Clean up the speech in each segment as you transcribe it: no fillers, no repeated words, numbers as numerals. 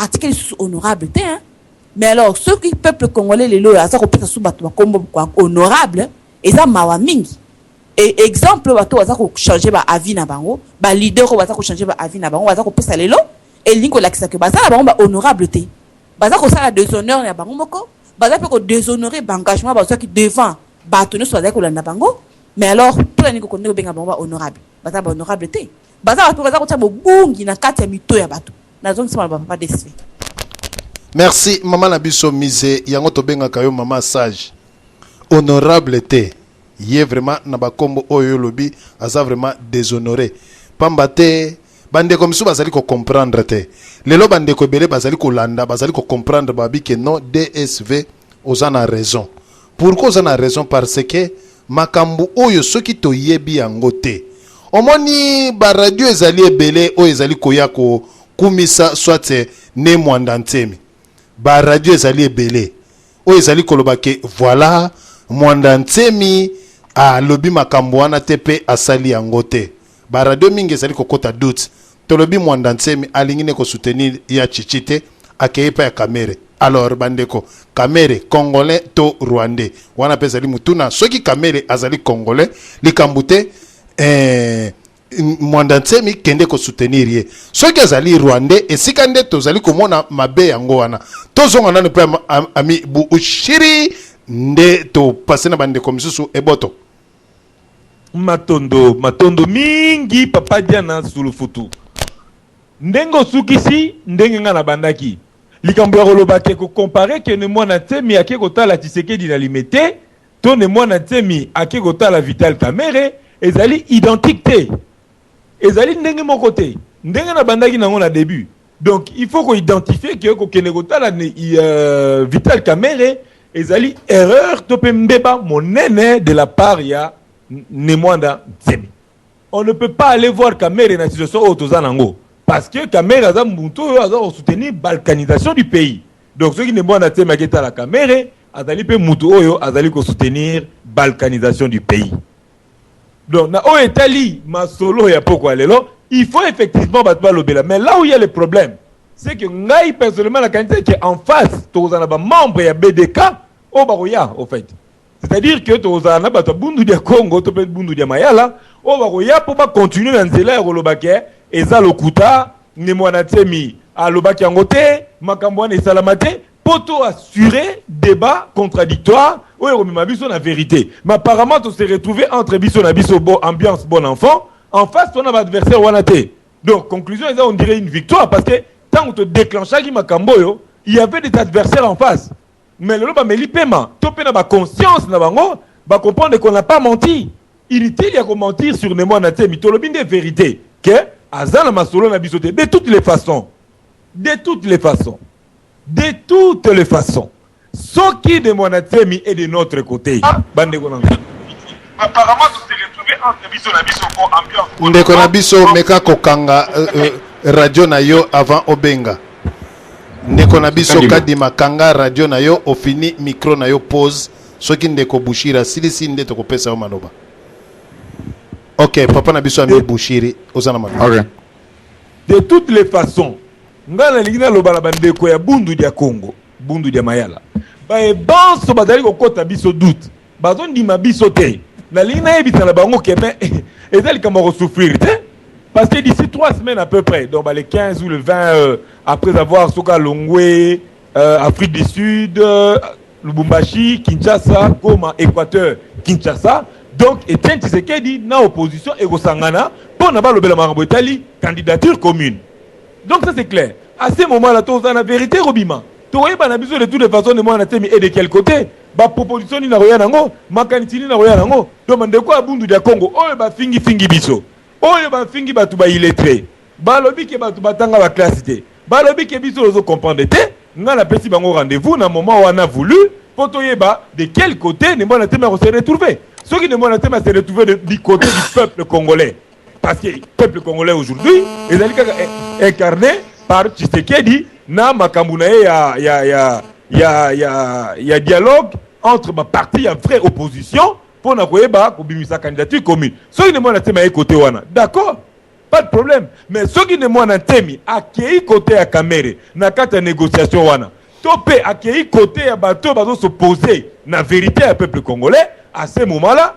Atikeli lisusu honorable te, hein? Mais alors, soki peuple congolais lelo oyo aza kopesa su bato bakombo honorable, eza mawa mingi. E exemple, bato baza kochanger ba avis na bango, baleader oyo baza kochanger ba avis na bango, baza kopesa lelo, elingi kolakisa ke baza na bango bahonorable te. Baza kosala déshonneur ya bango moko, baza mpe kodéshonorer baengagement bazwaki devant bato nyonso bazali kolanda bango. Mais alors, mpona nini kokonde kobenga bango bahonorable? Baza bahonorable te. Baza bato baza kotia bobungi na kati ya mito ya bato. Nazongisa na bapapa DSV. Merci, mama na biso Mise. Yango tobengaka yo mama sage. Honorable te ye vraiment na bakombo oyo olobi, aza vraiment déshonoré, pamba te bandeko misusu bazali kocomprendre te. Lelo bandeko ebele bazali kolanda, bazali kocomprendre, babi ke non, DSV oza na raison. Pourquoi oza na raison? Parce que makambo oyo, soki toyebi yango te, omoni baradio ezali ebele oyo ezali koya kokumisa soit Ne Mwanda Nsemi. Baradio ezali ebele oyo ezali koloba ke voilà, Mwanda Nsemi alobi makambo wana te mpe asali yango te. Baradio mingi ezali kokɔta doute. Tolobi Mwanda Nsemi alingi ne kosoutenir ya Chichi te, akei mpe ya Kamerhe. Alors bandeko, Kamerhe congolais to rwandais? Wana mpe ezali mutuna. Soki Kamerhe azali congolais, likambo te, Mwanda Nsemi kende kosoutenir ye. Soki azali rwandais, esika nde tozali komona mabe yango wana. Tozonga nano mpe ami Bushiri, nde topase na bandeko misusu eboto. Matondo, matondo mingi, papa Diana Sulufutu. Ndenge osukisi, ndenge nga nabandaki likambo ya koloba ke kocomparer ke Ne Mwana Nsemi ake kotala Tshisekedi na Limete to Ne Mwana Nsemi ake kotala Vital Kamerhe, ezali identique te, ezali ndenge moko te. Ndenge nabandaki nango na début, donc il faut koidentifier ke kokende kotala Vital Kamerhe ezali erreur to mpe mbeba monene de la part ya Ne Mwanda Nsemi. On ne peut pas aller voir Kamerhe na situation oyo toza nango, parce que Kamerhe aza mutu oyo aza kosoutenir balkanisation du pays. Donc soki Ne Mwanda Nsemi aketala Kamerhe, azali mpe mutu oyo azali kosoutenir balkanisation du pays. Donc na oyo etali masolo ya poko ya lelo, il faut effectivement bato balobela. Mais là où il y a le problème, c'est que ngai personnellement nakanisi ke en face tokozala na bamembre ya BDK oyo bakoya au fait, c'est-à-dire que tokozala na bato ya Bundu dia Congo to mpe Bundu dia Mayala oyo bakoya mpo bacontinuer na nzela ya koloba ke eza lokuta, Ne Mwana Nsemi alobaki yango te, makambo wana esalama te, mpo to assurer débat contradictoire oyo ekomema biso na vérité. Mais apparemment to se retrouver entre biso na biso, bo ambiance bon enfant. En face tona baadversaire wana te. Donc conclusion eza, on dirait une victoire, parce que ntango todéclenchaki makambo oyo, il y avait des adversaires en face. Mais lelo bameli pema to mpe na baconscience na bango, bacomprendre qu'on n'a pas menti. Inutile ya komentir sur Ne Mwana Nsemi. Tolobi nde vérité ke aza na masolo na biso te. De toutes les façons, de toutes les façons, de toutes les façons, soki Ne Mwana Nsemi est de notre côté, bandeko na ngai, apparemment to se retrouver entre biso na biso po ambiance. Ndeko na biso, meka kokanga radio na yo avant obenga. Ndeko na biso Kadima, kanga radio na yo, ofini micro na yo, pause. Soki ndeko Bushiri asilisi, nde tokopesa yo maloba. Ok, papa na biso ami Bushiri, oza na maloba. Okay. De toutes les façons, ngai nalingi naloba na bandeko ya Bundu dia Congo, Bundu dia Mayala, baye banso bazali kokɔta biso doute, bazondima biso te, nalingi nayebisa na bango ke me eza likambo ya kosouffrir te, parce que d'ici 3 semaines à peu près, donc bah, les 15 ou le 20, après avoir soki alongwe Afrique du Sud, Lubumbashi, Kinshasa, Goma, Équateur, Kinshasa, donc Etienne Tshisekedi na opposition ekosangana mpo na balobela makambo etali candidature commune. Donc ça, c'est clair. À ce moment là toza na vérité kobima, tokoyeba na biso de toutes les façons Ne Mwana Nsemi et de quel côté, baproposition nini nakoya nango, makanisi nini nakoya nango. Donc bandeko ya Bundu ya Congo oyo bafingifingi biso, oyo bafingi bato baillettré, balobi ke bato batanga baklasse te, balobi ke biso tozocomprendre te, ngai napesi bango rendez-vous na moment wana voulu mpo toyeba de quel côté Ne Mwana Nsemi akose retrouver. Soki Ne Mwana Nsemi ase retrouver du côté du peuple congolais, parce que peuple congolais aujourd'hui ezali kaka incarné par Tshisekedi na makambo na ye ya dialogue entre baparti ya vraie opposition mpo na koyeba kobimisa candidature commune, soki Ne Mwana Nsemi aye côté wana, d'accord. Pas de problème. Mais soki Ne Muanda Nsemi akei côté ya Kamerhe na kati ya négociation wana, to mpe akei côté ya bato bazo s'opposer na vérité ya peuple congolais, à ce moment-là,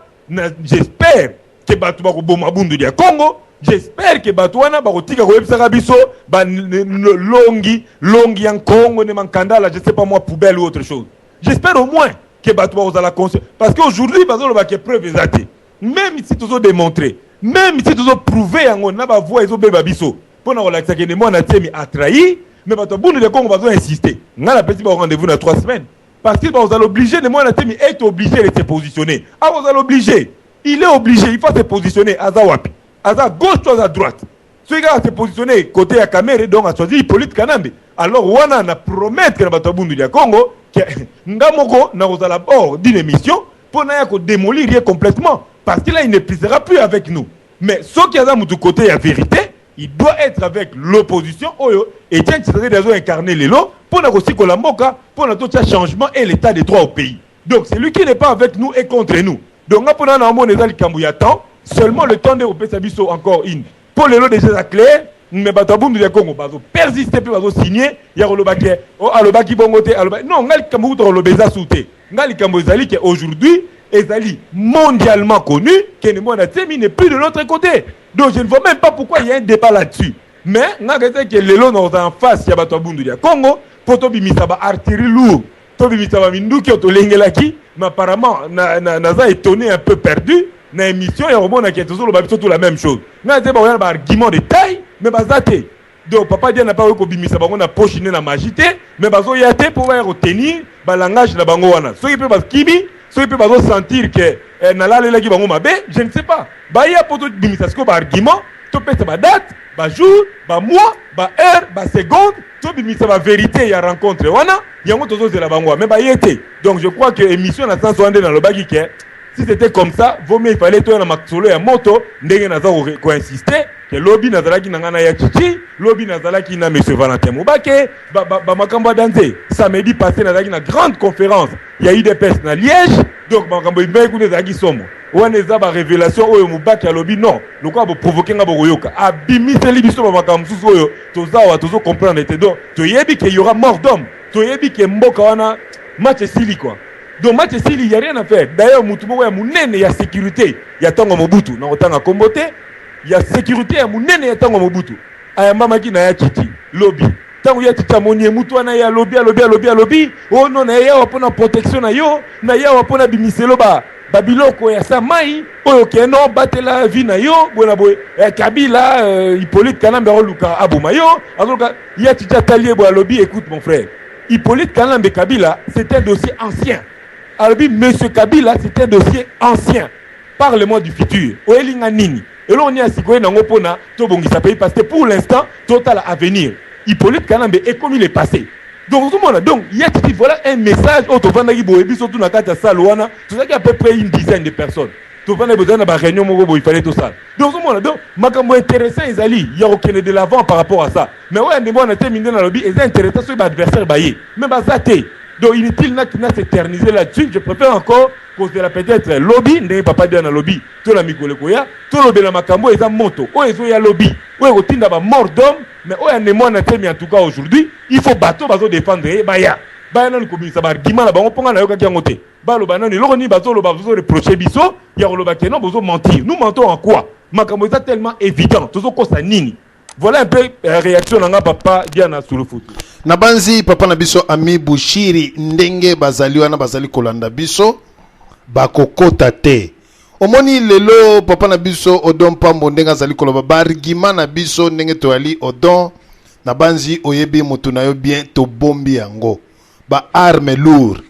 j'espère que bato bakoboma Bundu ya Congo. J'espère que bato wana bakotika koyebisaka biso ba longi longi ya nkongo ne mankandala, je sais pas moi, poubelle ou autre chose. J'espère au moins que bato bakozala conscient, parce que aujourd'hui bazoloba ke preuve eza te. Même si tozodémontrer, même si tozoprouver yango na bavoix ezobeba biso mpo na kolakisa ke Ne Muanda Nsemi atrahi, mais bato ya Bundu ya Congo bazoinsister. Ngai napesi ba rendez-vous na 3 semaines, parce que bazala obligé. Ne Muanda Nsemi est obligé de se positionner. Akozala obligé, il est obligé, il faut se positionner. Aza wapi? Aza gauche to aza droite? Soki kaka se positionner côté ya Kamerhe, donc achoisi Hippolyte Kanambe, alors wana na promettre na bato ya Bundu ya Congo ke nga moko nakozala bord d'une émission mpo naya kodémolir ye complètement, parce que là, il ne sera plus avec nous. Mais soki aza mutu côté ya vérité, il doit être avec l'opposition oyo Etienne Tshisekedi azo incarner lelo mpo na kosikola mboka, mpo na totia changement et l'état de droit au pays. Donc celui qui n'est pas avec nous est contre nous. Donc nga mpona na omona eza likambo ya temps seulement, le temps nde kopesa biso encore une. Mpo lelo déjà eza clair, mais bato ya Bundu ya Congo bazopersiste mpe bazosigne ya koloba ke alobaki bongo te, aloba non. Nga likambo kuta koloba eza su te. Nga likambo ezali ke aujourd'hui ezali mondialement connu que Ne Muanda Nsemi n'est plus de l'autre côté. Donc je ne vois même pas pourquoi il y a un débat là-dessus. Mais nga kete ke lelo nakozala en face ya bato ya Bundu ya Congo mpo tobimisa baartillerie lourde, tobimisa baminduki oyo tolengelaki. Mais apparemment naza étonné, un peu perdu na émission ya komona ke tozoloba biso tout la même chose. Ngai te, bakoya na baargument de taille, mais baza te. Donc papa Diana mpe akoki kobimisa bango na poche ne na magie te, mais bazoya te mpo baya kotenir balangage na bango wana. Soki mpe bakimi, soki mpe bazosentir ke nalalelaki bango mabe, je ne sais pas. Baya mpo tobimisa sikoyo baargument, topesa badate, bajour, bamois, baheure, baseconde, tobimisa bavérité ya rencontre wana. Yango tozozela bango, mais baye te. Donc je crois que émission na sens wana nde nalobaki ke si c'était comme ça, vaut mieux, il fallait toya na masolo ya moto. Ndenge naza koinsiste ke lobi nazalaki na ngai na ya Chichi, lobi nazalaki na monsieur Valentin Mobake, bamakambo ya danze. Samedi passé nazalaki na grande conférence ya UDPS na Liège. Donc makambo ebimaki kuna ezalaki somo. Wana eza barévélation oyo Mobake alobi non, lokola boprovoke nga, bokoyoka. Abimiseli biso bamakambo mosusu oyo toza awa tozocomprendre te. Donc toyebi ke y aura mort d'homme, toyebi ke mboka wana match esili quoi. Donc match esili, y a rien à faire. D'ailleurs mutu moko ya monene ya sécurité ya ntango Mobutu, na kotanga kombo te, ya sécurité ya monene ya ntango Mobutu, ayambamaki na ya Chichi lobi. Ntango ya Chichi amoni ye, mutu wana ye alobi, alobi, alobi, alobi: "O non, na ye awa mpona protection na yo, na ye awa mpona bimiselo ba babiloko ya sa mai oyo ke no batela vie na yo boye na boye. Kabila, Hippolyte Kanambe azoluka aboma yo, azoluka." Ya Chichi atali ye boye, alobi: "Écoute mon frère, Hippolyte Kanambe Kabila, c'est un dossier ancien." Alobi: "Monsieur Kabila, c'est un dossier ancien, parle-moi du futur. Oyelinga nini? Eloko nini ya sikoyo nango mpona tobongisa pays? Parce que pour l'instant totala avenir. Hippolyte Kanambe ekomi le passé." Donc ozomona, donc ya Titi, voilà un message oyo tovandaki boye biso tu na kati ya salle wana, tozalaki à peu près une dizaine de personnes. Tovandaki bozali na baréunion moko boye, ifale tosala. Donc ozomona, donc makambo intéressant ezali ya kokende de l'avant par rapport à ça. Mais oyo ya ndembo wana te, minde nalobi eza intéressant soki baadversaire baye, mais baza te. Donc inutile na s'éterniser là-dessus. Je préfère encore kozela peut-être lobi, ndenge papa Diana alobi, to na mikolo ekoya tolobela makambo oyo eza moto oyo ezoya lobi, oyo ekotinda bamort d'homme. Mais oyo ya Ne Muanda Nsemi, en tout cas aujourd'hui, il faut bato bazodéfendre ye baya, baya nanu kobimisa baargument na bango, mpo nga nayokaki yango te. Baloba nanu eloko nini bazoloba, bazoreproche biso ya koloba ke non, bozomentir. Nous mentons en quoi? Makambo eza tellement évident, tozokosa nini? Voilà un peu réaction na nga, papa Diana Sulufutu. Nabanzi papa na biso Ami Bushiri, ndenge bazali wana, bazali kolanda biso, bakokota te. Omoni lelo papa na biso Odon Pambo ndenge azali koloba baargument na biso, ndenge toyali. Odon, nabanzi oyebi motu na yo bien. Tobombi yango, baarme lourde,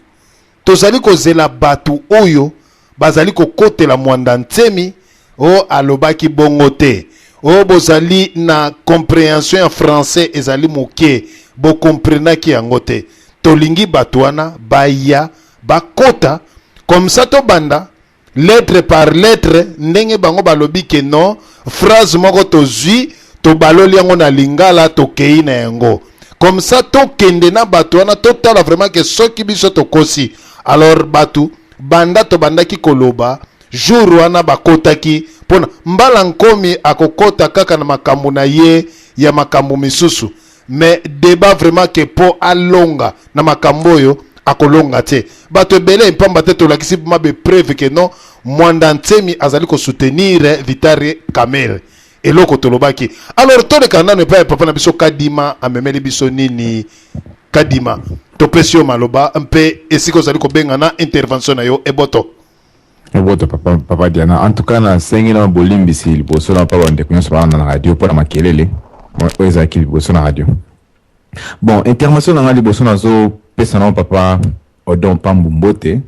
tozali kozela bato oyo bazali kokotela Mwanda Nsemi o alobaki bongo te. Oyo bozali na compréhension ya français ezali moke, bokomprenaki yango te. Tolingi bato wana baya, bakota comme ça, tobanda lettre par lettre, ndenge bango balobi ke non, phrase moko tozwi, tobaloli yango na lingala, tokei na yango comme ça. Tokende na bato wana, totala vraiment ke soki biso tokosi, alors bato banda tobandaki koloba jour wana bakotaki. Mpona mbala nkomi akokota kaka na makambo na ye ya makambo misusu, mais débat vraiment ke mpo alonga na makambo oyo, akolonga te. Bato ebele mpamba te tolakisi mabe preuve ke non, Mwanda Nsemi azali kosoutenir Vital Kamerhe. Eloko tolobaki, alors toleka nano epai ya papa na biso Kadima. Amemeli biso nini? Kadima, topesi yo maloba mpe esika ozali kobenga na intervention na yo. Eboto. Eboto, papa, papa Diana. En tout cas, nasengi na bolimbisi liboso na mpa bandeko nyonso balanda na radio mpo na makelele oyo ezalaki liboso na radio. Bon, intervention na ngai liboso, nazopesa na papa Odon Pambu mbote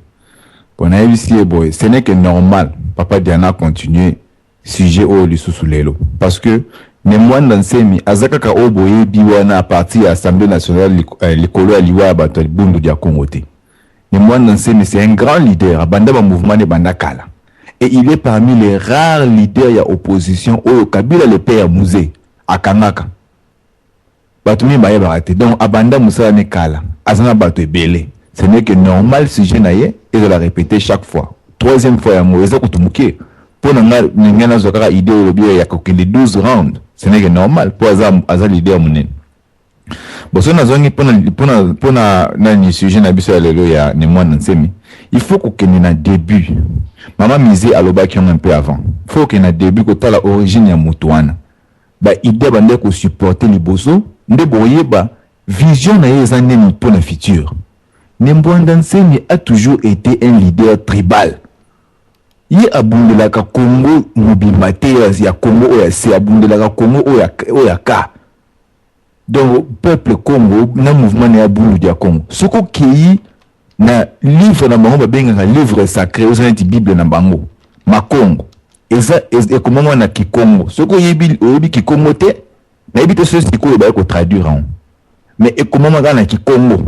mpo nayebisi ye boye: ce n'est que normal papa Diana continue sujet oyo lisusu lelo, parce que Ne Mwanda Nsemi aza kaka oyo boyebi wana à partir ya Assemblée nationale likolo ya liwa ya bato ya Bundu ya Congo te. Ne Mwanda Nsemi, c'est un grand leader. Abanda bamouvement ne banda kala et il est parmi les rares leaders ya opposition oyo Kabila le père ya Mzee akangaka. Bato mingi bayebaka te. Donc abanda mosala ne kala, aza na bato ebele. Ce n'est que normal sujet na ye ezala répété chaque fois. Troisième fois yango eza kutu moke. Mpo na nga, ndenge nazwa kaka idée oyo olobi ya kokende 12 round, ce n'est que normal mpo aza leader monene. Bon, so nazwangi mpona nani, sujet na biso ya lelo ya Ne Mwanda Nsemi, il faut kokende na début. Mama Mise alobaki yango un peu avant. Faut kokende na début, kotala origine ya moto wana, baidée bande kosupporter liboso, nde boyeba vision na ye eza nini mpo na futur. Ne Mwanda Nsemi a toujours été un leader tribal. Ye abundelaka Kongo mobimba te, ya Kongo oyo ya se, abundelaka Kongo oyo ya ka, donc peuple Congo na mouvement na ya Bundu ya Congo. Soki okei na livre na bango babengaka livre sacré, oza neti Bible na bango, Makongo, eza ekomama na Kikongo. Soki oyebi Kikongo te, nayebi te soki sikoyo baye kotraduire yango, mais ekomama kaka na Kikongo.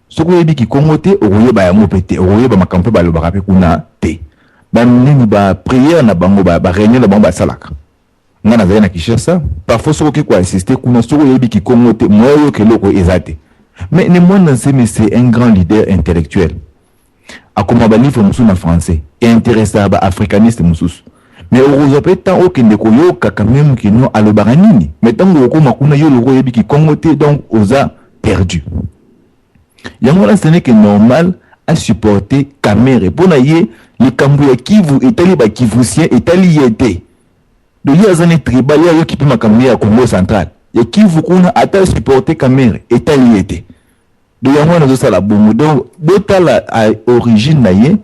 Soki oyebi Kikongo te, okoyeba yango mpe te, okoyeba makambo mpe balobaka mpe kuna te. Banini, baprière na bango, baréunion na bango basalaka, nga nazali na Kinshasa, parfois soki okoki koassister kuna, soki oyebi Kikongo te, moya oyoka eloko eza te. Mais Ne Mwanda Nsemi, c'est un grand leader intellectuel. Akoma balivre mosusu na français, eintéressaka baafricaniste mosusu, mais okozwa mpe temps okende koyoka quand même kino alobaka nini. Mais ntango okóma kuna, yo loko oyebi Kikongo te, donc oza perdu. Yango wana ce n'est que normal asupporter Kamerhe. Mpo na ye, likambo ya Kivu etali bakivusien, etali ye te. Donc ye aza ne tribal, ye ayoki mpe makambo ye ya Congo central, ya Kivu kuna, ata asupporter Kamerhe, etali ye te. Donc yango wana azosala bongo. Donc botala origine na ye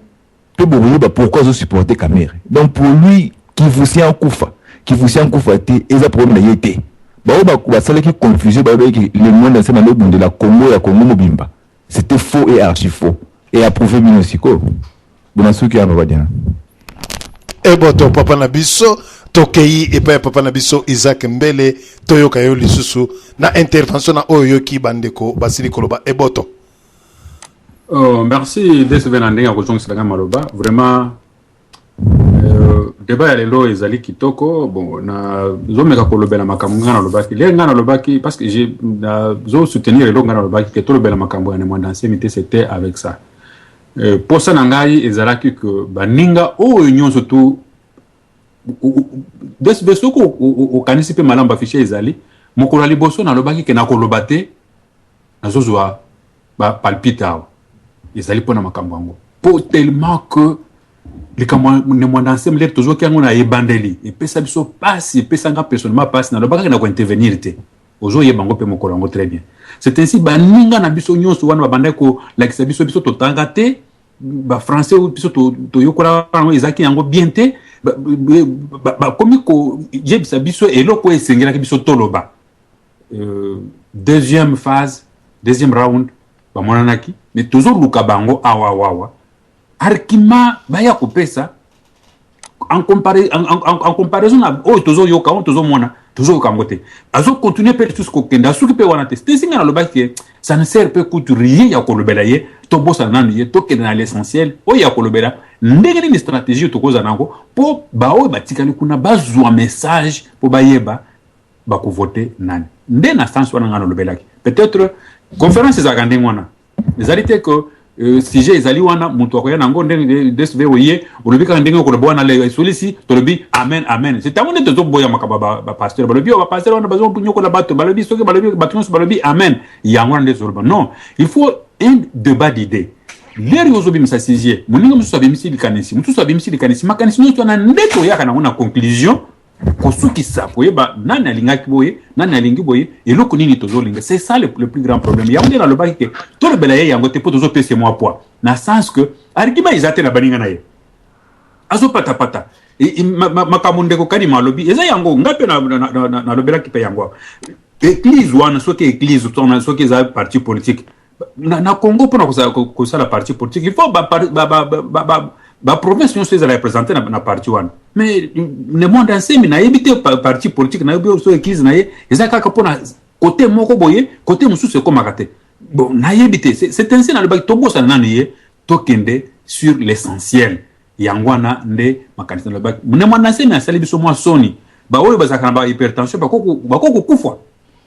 mpe bokoyeba pourquoi azosupporter Kamerhe. Donc pour lui, kivusien akufa, kivusien akufa te, eza problème na ye te. Bao basalaki confusion, bayebaki Ne Mwanda Nsemi alobundela Congo ya Congo mobimba, c'était faux et archi faux et approuvé bino sikoyo. Bona suki ya papa Diana. Eboto, papa na biso. Tokei epai ya papa na biso Isaac Mbele, toyoka yo lisusu na intervention na oyo oyoki bandeko basili koloba. Eboto. Oh, merci DSV na ndenge ya kozongisela maloba. Vraiment, débat ya lelo ezali kitoko. Bon, nazomeka kolobela makambo ngai nalobaki lelo. Ngai nalobaki parce que nazosoutenir eloko ngai nalobaki ke tolobela makambo ya Ne Mwanda Nsemi te. C'était avec ça, posa na ngai ezalaki ke baninga oyo nyonso tu DSV, soki okanisi mpe malamu, bafichier ezali. Mokolo ya liboso nalobaki ke nakoloba te, nazozwa bapalpite awa, ezali mpona makambo yango, po tellement que likambo Ne Mwanda Nsemi lere tozwaki yango na ebandeli epesa biso pasi, epesanga personnellement pasi. Nalobaka na kointervenir te, ozoyeba yango mpe mokolo yango très bien. C'est ainsi baninga na biso nyonso wana babandaki kolakisa biso, biso totanga te bafrançais, biso toyokola yango, ezalaki yango bien te. Bakomi koyebisa biso eloko oyo esengelaki biso toloba. Deuxième phase, deuxième round, bamonanaki, mais tozoluka bango awa awa, argument baya kopesa en comparaison na oyo tozoyoka, oyo tozomona, tozoyoka yango te. Azocontinue mpe lisusu kokende, asuki mpe wana te. Nsinga nalobaki ke ça ne sert mpe kutu rien ya kolobela ye, tobosana nanu ye, tokende na l'essentiel oyo ya kolobela ndenge nini stratégie oyo tokozala nango mpo baoyo batikali kuna bazwa message mpo bayeba bakovote nani. Nde na sens wana ngai nalobelaki. Peut-être conférence ezalaka ndenge wana, ezali te ke Sujet ezali wana, moto akoya na yango ndenge dsv oye olobi kaka ndenge okoloba wana le esolisi, tolobi amen amen. C'est yango nde tozoboya makambo ya bapasteur. Balobi oyo bapasteur wana bazonyokola bato, balobi soki balobi bato nyonso balobi amen, yango wana nde tozoloba. Non, il faut un débat d'idées. Lere ozobimisa sujet, moninga mosusu abimisi likanisi, mosusu abimisi likanisi, makanisi nyonso wana nde toyaka nango na conclusion, kosukisa, koyeba nani alingaki boye, nani alingi boye, eloko nini tozolinga. C'est ça le plus grand problème. Yango nde nalobaki ke tolobela ye yango te, mpo tozopesa mwa poids na sens que argument eza te na baninga na ye, azopatapata. Makambo ndeko Kadima alobi eza yango, ngai mpe nalobelaki mpe yango awa. Église wana, soki église, soki eza parti politique na Congo, mpona kosala parti politique, il faut baprovince nyonso ezala représente na parti wana. Mais Ne Mwanda Nsemi, nayebi te parti politique, nayebi so église na ye eza kaka mpona côté moko boye, côté mosusu ekomaka te. Bon, nayebi te. C'est ainsi nalobaki tobosana nanu ye, tokende sur l'essentiel. Yango wana nde makanisi nalobaki. Ne Mwanda Nsemi asali biso mwa soni. Baoyo bazalaka na bahypertension bakoki kokufa,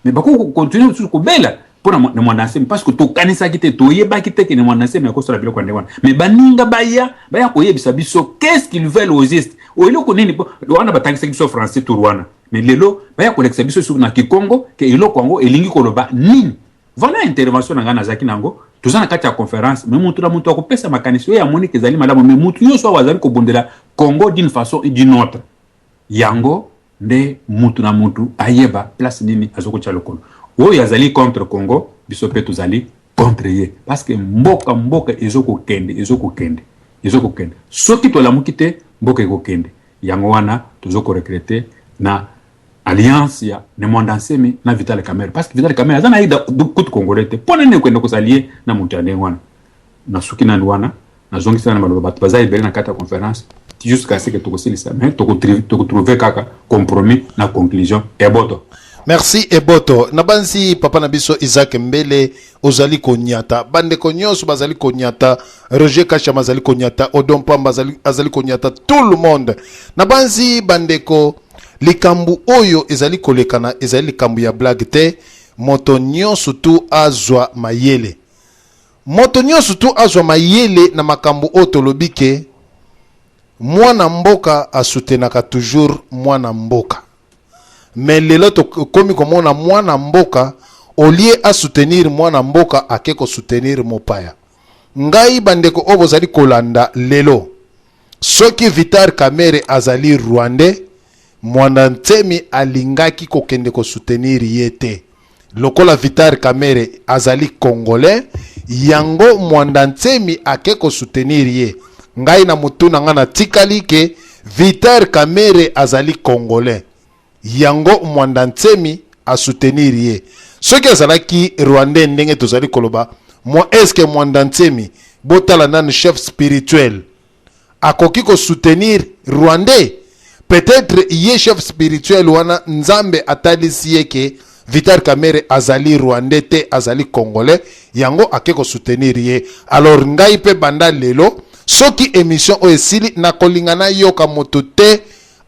mais bakoki kocontinue mosusu kobela mpona Ne Mwanda Nsemi, parce que tokanisaki te, toyebaki te ke Ne Mwanda Nsemi akosala biloko ya ndenge wana. Mais baninga baya koyebisa biso qu'est-ce qu'ils veulent au juste, eloko nini wana. Batangisaki biso français tour wana, mais lelo baya kolekisa biso soki na kikongo ke eloko yango elingi koloba nini. Voilà intervention na ngai nazalaki nango. Toza na kati ya conférence, mais mutu na mutu akopesa makanisi oyo amoni ke ezali malamu. Mais mutu nyonso awa azali kobundela Congo d'une façon ou d'une autre. Yango nde mutu na mutu ayeba place nini azokotia lokolo. Oyo azali contre Congo, biso mpe tozali contre ye, parce que mboka ezokokende, ezokokende, ezokokende. Soki tolamuki te, mboka ekokende. Yango wana tozokoregretter na alliance ya Ne Mwanda Nsemi na Vital Kamerhe, parce que Vital Kamerhe aza na ye kutu congolais te. Mpo nani okende kosala ye na moto ya ndenge wana? Nasuki nani wana, nazongisi na maloba. Bato baza ebele na kati ya conférence jusqu'à ce que tokosilisa, mais tokotrouve kaka compromis na conclusion. Eboto. Merci, Eboto. Nabanzi papa na biso Isaac Mbele ozali konyata, bandeko nyonso bazali konyata, Roger Kachama azali konyata, Odon Pamba azali konyata, tout le monde. Nabanzi bandeko, likambo oyo ezali kolekana ezali likambo ya blague te. Moto nyonso tu azwa mayele, moto nyonso tu azwa mayele na makambo oyo tolobi ke mwana mboka asutenaka toujours mwana mboka. Mais lelo tokomi komona mwana mboka, au lieu asoutenir mwana mboka, ake kosoutenir mopaya. Ngai bandeko oyo bozali kolanda lelo, soki Vital Kamerhe azali rwandais, Mwanda Nsemi alingaki kokende kosoutenir ye te. Lokola Vital Kamerhe azali congolais, yango Mwanda Nsemi ake kosoutenir ye. Ngai na mutu na ngai natikali ke Vital Kamerhe azali congolais, yango Mwanda Nsemi asoutenir ye. Soki azalaki rwandais ndenge tozali koloba, mwa eske Mwanda Nsemi, botala nanu chef spirituel, akoki kosoutenir rwandais? Peut-être ye chef spirituel wana, Nzambe atalisi ye ke Vital Kamerhe azali rwandais te, azali congolais, yango ake kosoutenir ye. Alors ngai mpe banda lelo, soki émission oyo esili, nakolinga nayoka moto te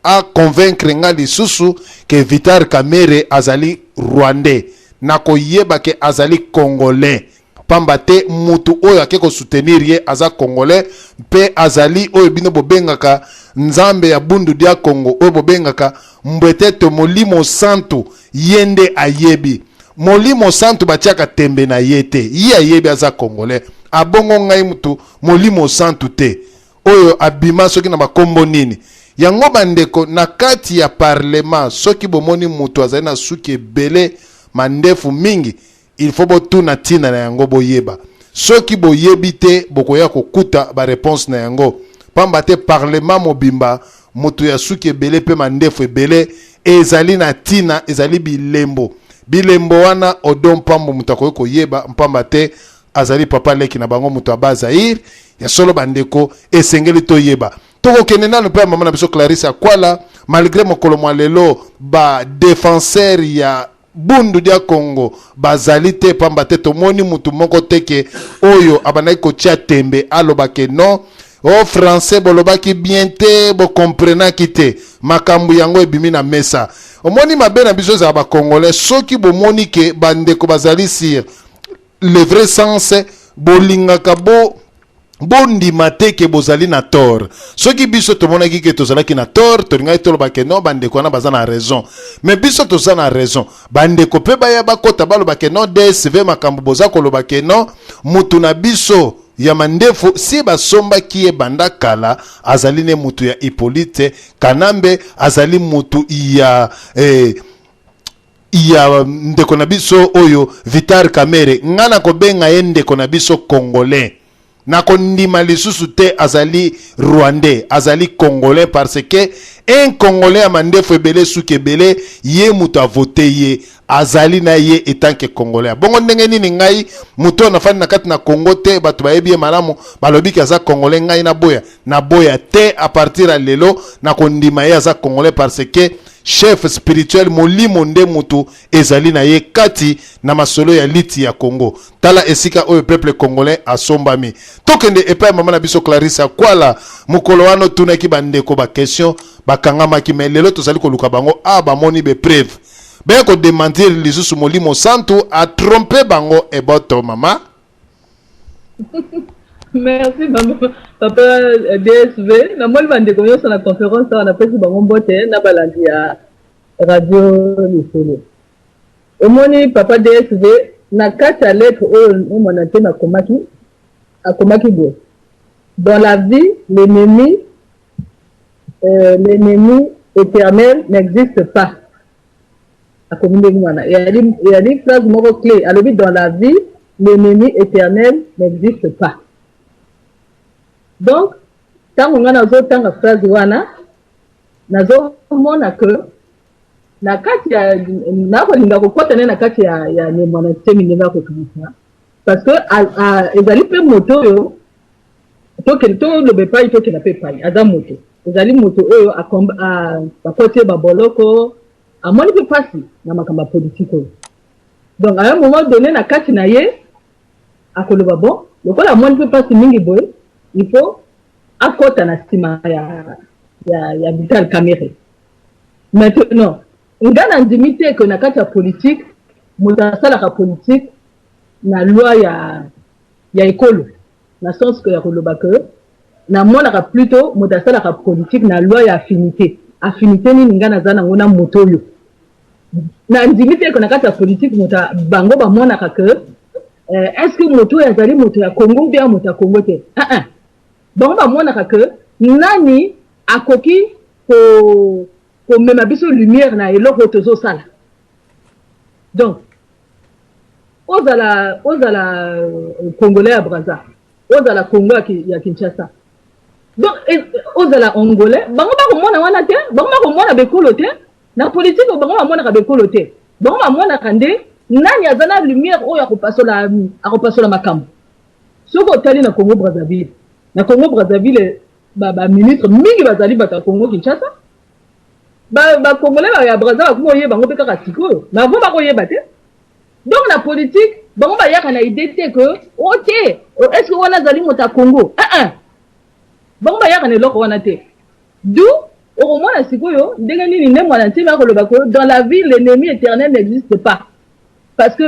aconvaincre nga lisusu ke Vital Kamerhe azali rwandais. Nakoyeba ke azali congolais, pamba te mutu oyo ake kosoutenir ye aza congolais, mpe azali oyo bino bobengaka Nzambe ya Bundu dia Congo, oyo bobengaka Mbwetete, Molimo Santu. Ye nde ayebi. Molimo Santu batiaka tembe na ye te, ye ayebi aza congolais. Abongo ngai mutu Molimo Santu te oyo abima soki na bakombo nini. Yango bandeko, na kati ya parlement, soki bomoni moto azali na suki ebele, mandefu mingi, il faut botuna ntina na yango, boyeba. Soki boyebi te, bokoya kokuta baréponse na yango, pamba te parlement mobimba, moto ya suki ebele mpe mandefu ebele ezali na ntina, ezali bilembo. Bilembo wana, Odon Pambo moto akoki koyeba, mpamba te azali papa leki na bango, moto ya Bazaire ya solo. Bandeko, esengeli toyeba. Tokokende nanu mpe ya mama na biso Clarisse Akwala. Malgré mokolo mwa lelo badéfenseur ya Bundu dia Congo bazali te, pamba te tomoni mutu moko te ke oyo abandaki kotia tembe alobake non, o français bolobaki bien te, bokomprenaki te. Makambo yango ebimi na mesa. Omoni, mabe na biso ezala bacongolais, soki bomoni ke bandeko bazali sur le vrai sens, Bolingaka bo bondima te ke bozali na tort. Soki biso tomonaki ke tozalaki na tort, tolingaki toloba ke non, bandeko wana baza na raison. Mais biso toza na raison, bandeko mpe baya bakota baloba ke non, DSV, makambo boza koloba ke non, mutu na biso ya mandefu si basombaki ye banda kala, azali ne mutu ya Hippolyte Kanambe, azali mutu ya ndeko na biso oyo Vital Kamerhe. Nga nakobenga ye ndeko na biso congolais, nakondima lisusu te azali rwandais, azali congolais, parce que un congolais ya mandefu ebele, suki ebele, ye moto avote ye, azali na ye en tant que congolais. Bongo ndenge nini ngai moto oyo nafandi na kati na Congo te, bato bayebi ye malamu, balobi ke aza congolais, ngai naboya? Naboya te. À partir ya lelo nakondima ye aza congolais, parce que chef spirituel, molimo nde mutu ezali na ye kati na masolo ya liti ya Congo. Tala esika oyo peuple congolais asombami. Tokende epai ya mama na biso Clarisse Akwala. Mokolo wana otunaki bandeko baquestion, bakangamaki, mais lelo tozali koluka bango. A bamoni bapreuve, baya kodémentir lisusu, molimo santu atrompe bango. Eboto, mama. Merci, mama, papa DSV. Namoni bandeko nyonso na conférence awa, napesi bango mbote na balandi ya radio Lisolo. Omoni, papa DSV, na kati ya lettre oyo omona te, nakomaki, akomaki boye: "Dans la vie, l'ennemi éternel n'existe pas." Akomi ndenge wana, eyali phrase moko clé. Alobi: "Dans la vie, l'ennemi éternel n'existe pas." Donc ntango ngai nazotanga phrase wana, nazomona ke na kati ya nakolinga kokɔta nde na kati ya Ne Muanda Nsemi, ndenge akokanisa, parce que ezali mpe moto oyo tokende, toloba epai, tokenda mpe epai. Aza moto, ezali moto oyo bakoti ye baboloko, amoni mpe mpasi na makambo ya politike oyo. Donc à un moment donné, na kati na ye akoloba: "Bon, lokola amoni mpe mpasi mingi boye, il faut akɔta na nsima ya Vital Kamerhe." Maintenant, nga na ndimi te ke na kati ya politike moto asalaka politike na loi ya ekolo, na sens ke ya koloba ke namonaka plutôt moto asalaka politike na loi ya affinité. Affinité nini nga naza nango na moto oyo? Na ndimi te ke na kati ya politike moto bango bamonaka ke est ce que moto oyo azali moto ya Congo ou bien moto ya Congo te. Uh -uh. Bango bamonaka ke nani akoki komema biso lumière na eloko oyo tozosala. Donc ozala congolais ya Braza, ozala Congo ya Kinshasa, donc ozala angolais, bango bakomona wana te. Bango bakomona bekolo te na politike. Bango bamonaka bekolo te. Bango bamonaka nde nani aza na lumière oyo akopasola makambo. Soki otali na Congo Brazzaville, na Congo Brazzaville baministre mingi bazali bato ya Congo Kinshasa. Bacongolais ya Braza bakomi oyeba bango mpe kaka sikoyo, mais avant bakoyeba te. Donc na politique bango bayaka na idée te ke o te, est ce que wana azali moto ya Congo. Uh -uh. Bango bayaka na eloko wana te. Du okomona sikoyo ndenge nini nde Muanda Nsemi akoloba ko "Dans la vie, l'ennemi éternel n'existe pas", parce que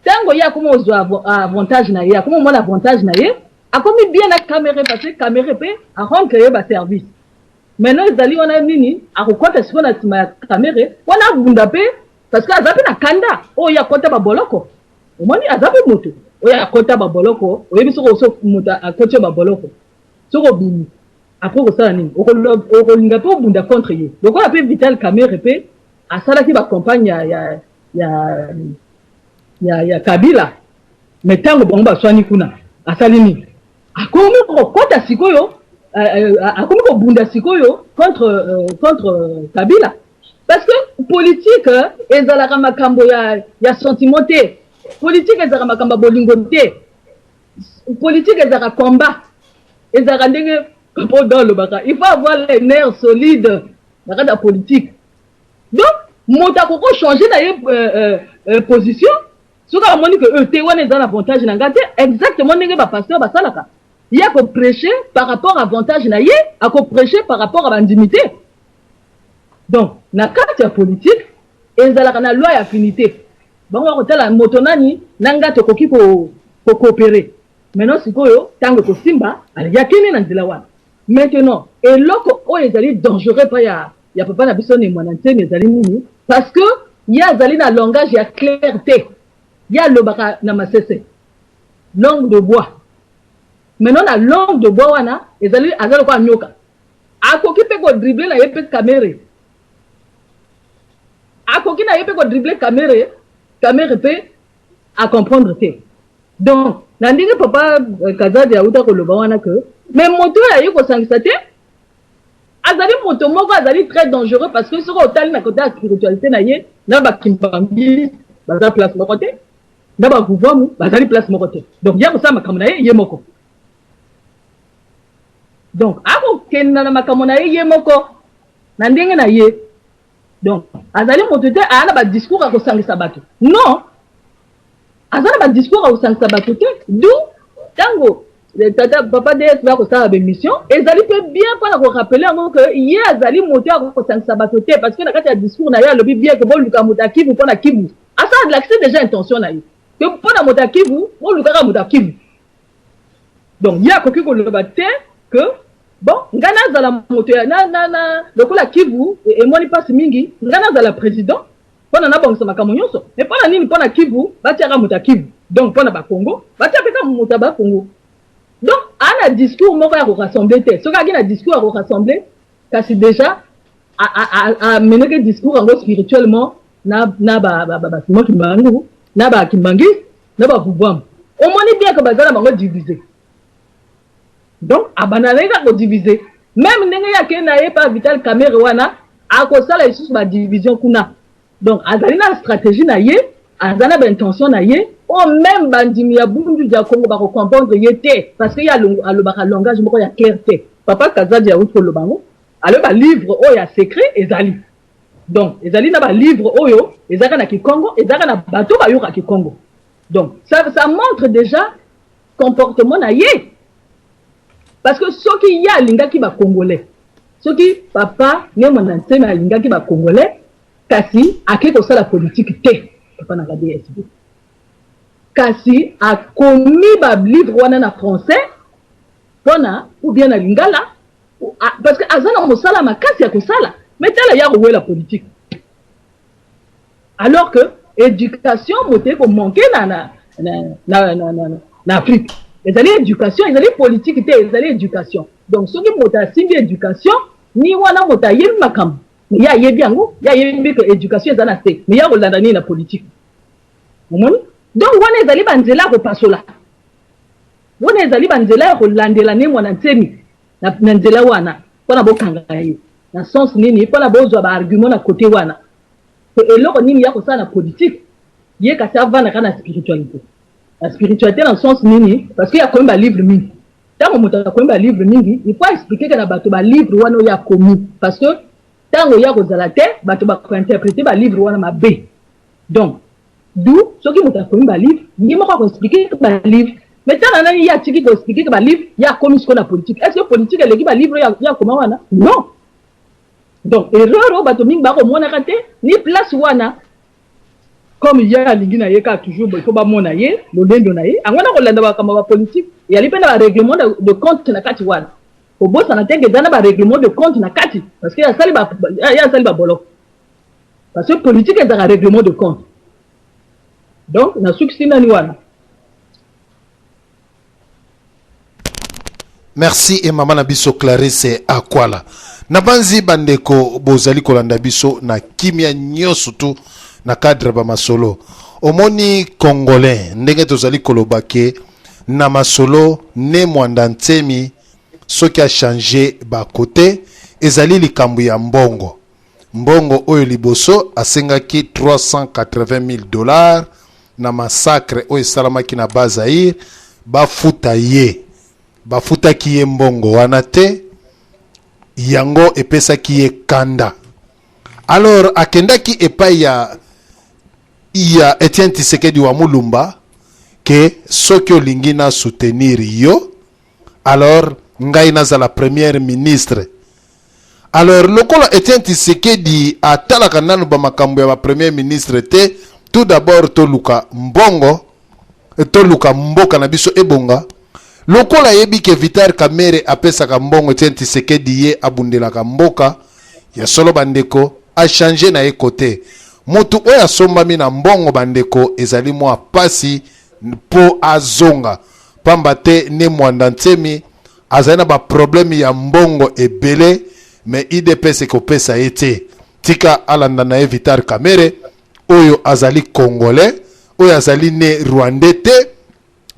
ntango ye akomi ozwa avantage na ye, akomi omona avantage na ye, akomi bien na Kamerhe, parce que Kamerhe mpe arendre ye baservice. Maintenant ezali wana nini? Akokɔta sikoyo na nsima ya Kamerhe wana, abunda mpe, parce que aza mpe na kanda oyo akɔta baboloko. Omoni, aza mpe moto oyo akɔta baboloko. Oyebi, soki moto akɔti yo baboloko, soki obimi, après kosala nini? Okolinga mpe obunda contre ye, lokola mpe Vital Kamerhe mpe asalaki bacampagne ya Kabila. Mais ntango bango baswani kuna, asali nini? Akomi kokɔta sikoyo, akomi kobunda sikoyo contre Kabila, parce que politique ezalaka makambo ya sentiment te. Politique ezalaka makambo ya bolingo te. Politique ezalaka combat, ezalaka ndenge mpo alobaka, il faut avoir les nerfs solides na kati ya politique. Donc moto akoki changer na ye position soki amoni ke te, wana eza na avantage na nga te. Exactement ndenge bapasteur basalaka, ye akoprêche par rapport avantage na ye, akoprêche par rapport à bandimi te. Donc na kati ya politique ezalaka na loi ya affinité. Bango bakotala moto nani na nga tokoki kocoopérer. Maintenant sikoyo ntango ekosimba akende na nzela wana. Maintenant eloko oyo ezali dangereux epai ya, ya papa na biso Ne Muanda Nsemi ezali nini? Parce que ye azali na langage ya clair te. Ye alobaka na masese, langue de bois. Maintenant na langue de bois wana ezali aza lokola nyoka. Akoki mpe ko dribbler na ye mpe Kamerhe. Akoki na ye mpe ko dribbler Kamerhe, Kamerhe mpe a comprendre te. Donc na ndenge papa euh, Kazadi auta koloba wana que mais moto oyo aye kosangisa te azali moto moko azali très dangereux parce que soki otali na kote ya spiritualité na ye na bakimbangisi baza place moko te na bavuvamu bazali place moko te donc ye akosala makambo na ye ye moko donc akokenda na makambo na ye ye moko na ndenge na ye donc azali moto te aya na badiscours ya kosangisa bato non aza na badiscours ya kosangisa bato te d'où ntango eh, tata papa ds bakosala baémission ezali mpe bien mpona korapele yango ke ye azali moto ya kosangisa bato te parce que na kati ya discours na ye alobi bien ke boluka moto ya kivu mpona kivu asala lakisi déjà intention na ye ke mpona moto ya kivu bolukaka moto ya kivu donc ye akoki koloba te que bon ngai nazala moto ya na, na, na, lokola kivu e, emoni mpasi mingi ngai nazala président mpona nabongisa makambo nyonso me mpona nini mpona kivu batiaka moto ya kivu donc mpona bakongo batia mpe kaka moto ya bakongo donc aa na discours moko ya korassemble te soki aki na discours ya korassemble kasi déjà ameneke discours yango spirituellement na, na basimon kimbangu na bakimbangiste na bavubwamu omoni bien ke baza na bango divise donc abanda na ye kaka kodivise meme ndenge ye akei na ye pa vital kamere wana akosala lisusu badivision kuna donc azali na stratégie na ye aza na baintention na ye oyo meme bandimi ya bundu ya congo bakocomprendre ye te parce que ye alobaka langage moko ya clair te papa kazadi auti koloba yango alobi balivre oyo ya secret ezali donc ezali na balivre oyo ezalaka na kikongo ezalaka na bato bayoka kikongo donc ça, ça montre déjà comportement na ye parce que soki ye alingaki ba congolais soki papa ne mwanda nsemi alingaki ba congolais kasi ake kosala politique te papa na dsb kasi akomi ba livre wana na français mpona ou bien na lingala parce que aza na mosala makasi ya kosala mais tala ya kowela politique alors que éducation moto eko manquer na, na, na, na, na, na, na Afrique ezali éducation ezali politique te ezali éducation donc soki moto asimbi éducation ni wana moto ayebi makambo mais ye ayebi yango ye ayebi ke éducation eza na se mais ye akolanda nini na politique omoni donc wana ezali banzela ya kopasola wana ezali banzela ya kolandela ne mwana nsemi na, na nzela wana mpona bokanga ye na sens nini mpona bozwa baargument na kote wana eloko nini ya kosala na politique ye kasi avandaka na spiritualité na spiritualité na sens nini parce que akomi balivre mingi ntango moto akomi balivre mingi il faut expliquer ke na bato balivre wana oyo akomi parce que ntango ya kozala te bato bakointerprete balivre wana mabe donc d'où soki moto akomi balivre ye moko akoexplike balivre mais ntango nani ye atiki koexplike ke balivre ye akomi sikoyo na politique est ce que politique eleki balivre ye akoma wana non donc erreur oyo bato mingi bakomonaka te ni place wana comme ye alingi na ye kaka toujours il faut bamona ye lolendo na ye yango na kolanda makambo ya bapolitique eyali mpe na barèglement de compte na kati wana kobosana te eza na barèglement de compte na kati parce que ye asali baboloko parce que politique ezalaka règlement de compte donc nasukisi nani wana Merci et maman na biso Clarisse Akwala. Nabanzi bandeko bozali kolanda biso na kimia nyonso tu na cadre ba masolo. Omoni congolais ndenge tozali koloba ke na masolo ne Mwanda Nsemi soki a changer ba kote ezali likambo ya mbongo. Mbongo oyo liboso asengaki 380 000 dollars na massacre oyo esalamaki na Bas-Zaïre bafuta ye. Bafutaki ye mbongo wana te, yango epesaki ye kanda. Alors akendaki epai ya ya Etienne Tshisekedi wa Mulumba ke soki olingi na soutenir yo alors ngai nazala premier ministre. Alors lokola Etienne Tshisekedi atalaka nanu ba makambo ya ba premier ministre te, tout d'abord toluka mbongo, toluka mboka na biso ebonga. Lokola ayebi ke Vital Kamerhe apesaka mbongo Etienne Tshisekedi ye abundelaka mboka, ya solo ba ndeko a changer na ye cote. Mutu oyo asombami na mbongo ba ndeko ezali mua pasi po azonga pamba te Ne Muanda Nsemi azali na ba problème ya mbongo ebele mais udps ekopesa ye te. Tika alanda na ye Vital Kamerhe oyo azali congolais oyo azali ne rwandais te.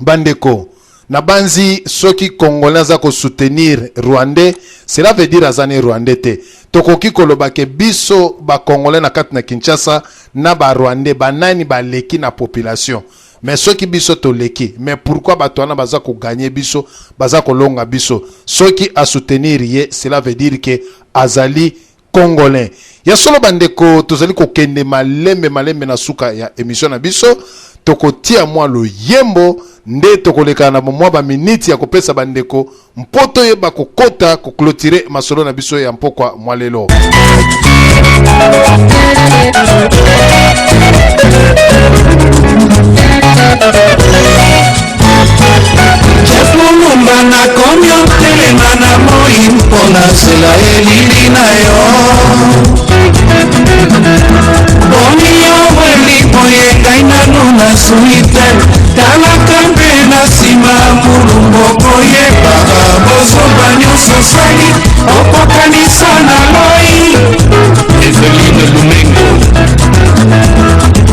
Bandeko, nabanzi soki congolais aza ko soutenir rwandais, cela veut dire aza ne rwandais te. Tokoki koloba ke biso ba congolais na kati na Kinshasa na ba rwandais ba nani baleki na population? Mais soki biso toleki, mais pourquoi bato wana baza ko gagner biso, baza kolonga biso? Soki a soutenir ye, cela veut dire ke azali Congolais. Ya solo ba ndeko tozali kokende malembe malembe na suka ya emission na biso, tokotia mwa loyembo nde tokoleka na mwa ba minutes ya kopesa ba ndeko mpo toyeba kokota ko cloturer masolo na biso ya mpokwa mwa lelo. Jeff Mulumba nakomi otelema na moi mpo nazela elili na yo boni yo weli boye ngai nanu nazwi te talaka mpe na nsima mulumba okoyeba bozoba nyonso osali okokanisa na loi Eveline Lumengo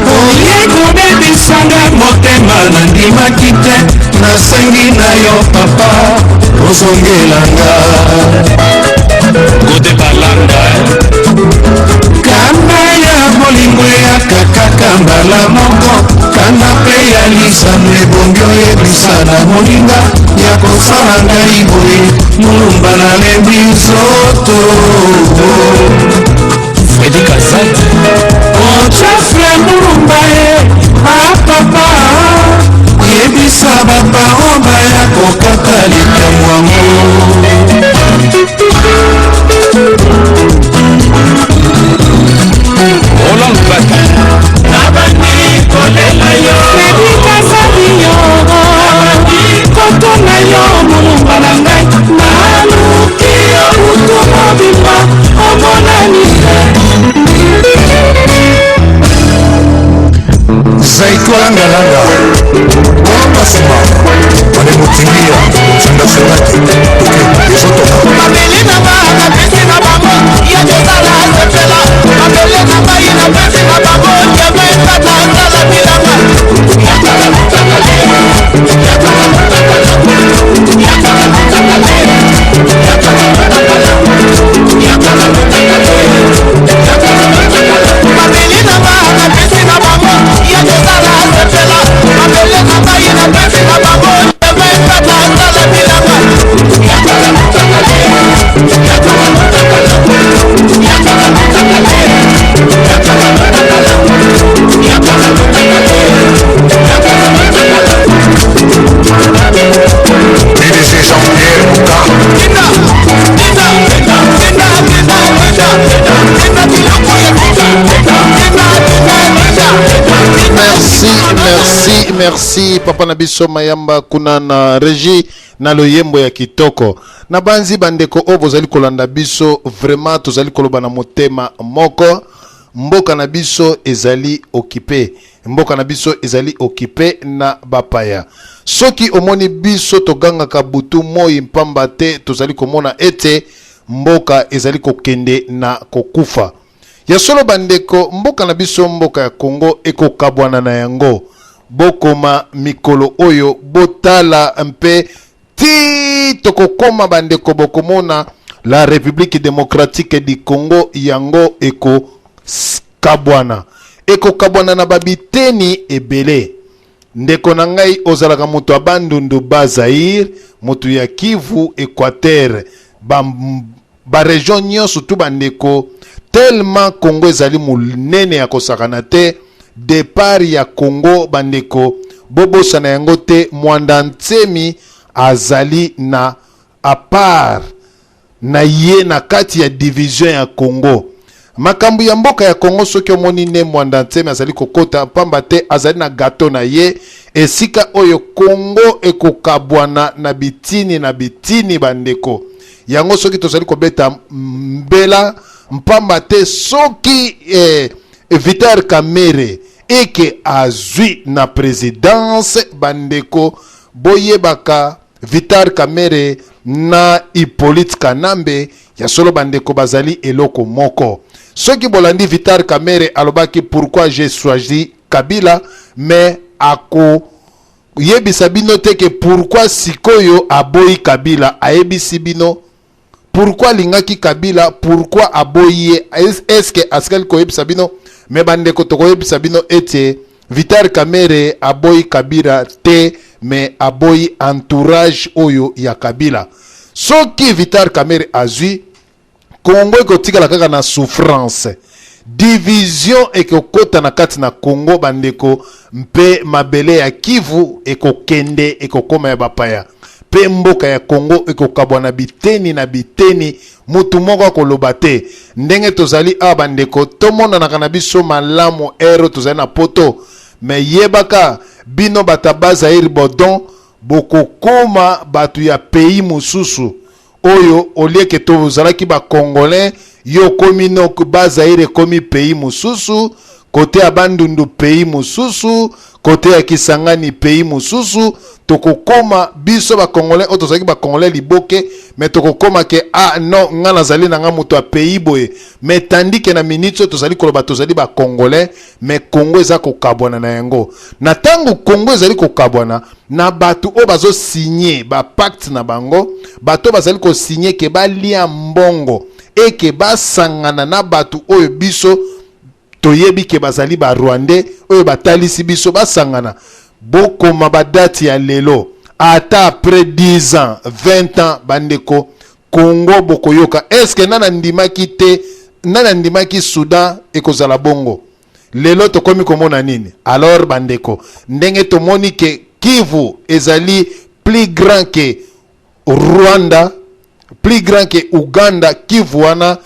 oye kobebisanga motema nandimaki te nasengi na yo papa ozongelanga Gode Balanga kanda ya bolingo eyaka kaka mbala moko kanda mpe ya lisano ebongi oyebisa na moninga ya kosala ngai boye mulumba nalembi nzoto Fredi Kazadi Jeffrey Mulumba ye apapa yebisa baparan baya kokata likambo yango Roland Bata nabandi kolela yo Fredi Kazadi yo kotuna yo molumba na ngai naluki yo butu mobimba omonani te Zaitwalangalanga Kolonga nsima banemotingia sangasengaki toke ezotoka mabele na nga napesi na bango ya kozala sepela mabele na ngai napesi na bango yango ekata sala bilanga mabele na nga napesi na bango ya kozala sepela mabele na ngai napesi na bango yango ekata sala bilanga PDG Jean-Pierre Bouka Merci, merci, merci papa na biso Mayamba kuna na régie na loyembo ya kitoko. Na banzi bandeko oyo bozali kolanda biso vraiment tozali koloba na motema moko. Mboka na biso ezali occupé. Mboka na biso ezali occupe na bapaya. Soki omoni biso togangaka butu moi mpamba te tozali komona ete mboka ezali kokende na kokufa. Ya solo bandeko, mboka na biso mboka ya Congo ekokabwana na yango. Bokoma mikolo oyo botala mpe Tii tokokoma bandeko bokomona la Republique democratique du Congo yango eko kabwana. Ekokabwana na ba biteni ebele. Ndeko na ngai ozalaka moto ya Bandundu Bas Zaïre, moto ya Kivu, Equateur, ba ba region nyonso tu bandeko tellement Congo ezali monene ya kosakana te depart ya Congo bandeko bobosana yango te Mwanda Nsemi azali na apart na ye na kati ya division ya Congo. Makambo ya mboka ya Congo soki omoni Ne Muanda Nsemi azali kokota pamba te azali na gateau na ye esika oyo Congo ekokabwana na bitini na bitini bandeko. Yango soki tozali kobeta mbela mpamba te soki eh, Vital Kamerhe eke azwi na presidence bandeko boyebaka Vital Kamerhe na Hippolyte Kanambe ya solo bandeko bazali eloko moko. Soki bolandi Vital Kamerhe alobaki pourquoi j'ai choisi Kabila mais ako yebisa bino te ke pourquoi sikoyo aboyi Kabila ayebisi bino pourquoi alingaki Kabila pourquoi aboyi ye est-ce que asikali koyebisa bino mais bandeko tokoyebisa bino ete Vital Kamerhe aboyi Kabila te mais aboyi entourage oyo ya Kabila. Soki Vital Kamerhe azui Congo ekotikala kaka na souffrance. Division ekokota na kati na Congo bandeko mpe mabele ya Kivu ekokende ekokoma ya bapaya mpe mboka ya Congo ekokabwana biteni na biteni Mutu moko akoloba te. Ndenge tozali awa bandeko tomonanaka na biso malamu heure tozali na poto mais yebaka bino bato ya bas Zaïre bodon bokokoma bato ya pays mosusu oyo au lieu que tozalaki ba congolais yo okomi no bas Zaïre ekomi pays mosusu kote ya Bandundu pays mosusu kote ya Kisangani pays mosusu tokokoma biso ba congolais oyo tozalaki ba congolais liboke mais tokokoma ke ah non nga nazali na nga moto ya pays boye mais tandis ke na minute oyo tozali koloba tozali ba congolais mais Congo eza kokabwana na yango na ntango Congo ezali kokabwana na bato oyo bazo signe ba pacte na bango bato oyo bazali kosigne ke balia mbongo eke basangana na bato oyo biso Toyebi ke bazali ba rwandais oyo batalisi biso basangana bokoma ba date ya lelo ata après 10 ans 20 ans bandeko Congo bokoyoka est ce que nani andimaki te nani andimaki Soudan ekozala bongo lelo tokomi komona nini alors bandeko ndenge tomoni ke Kivu ezali plus grand que Rwanda plus grand que Ouganda Kivu wana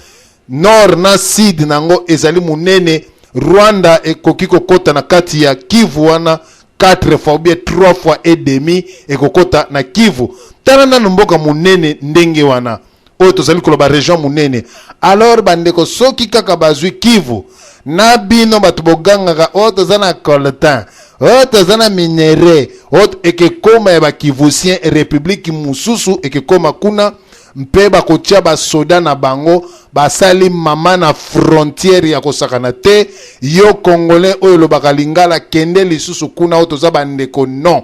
nord na sud nango ezali munene Rwanda ekoki kokota na kati ya Kivu wana 4 fois ou bien 3 fois et demi ekokota na Kivu tala nanu mboka munene ndenge wana oyo tozali koloba region munene alors bandeko soki kaka bazwi Kivu na bino bato bogangaka oyo oh, toza na coltan oyo oh, toza na minerai oyo oh, ekekoma ya bakivusien republiki mosusu ekekoma kuna mpe bakotia basoda na bango basali mama na frontiere ya kosakana te yo congolais oyo olobaka lingala kende lisusu kuna oyo toza bandeko non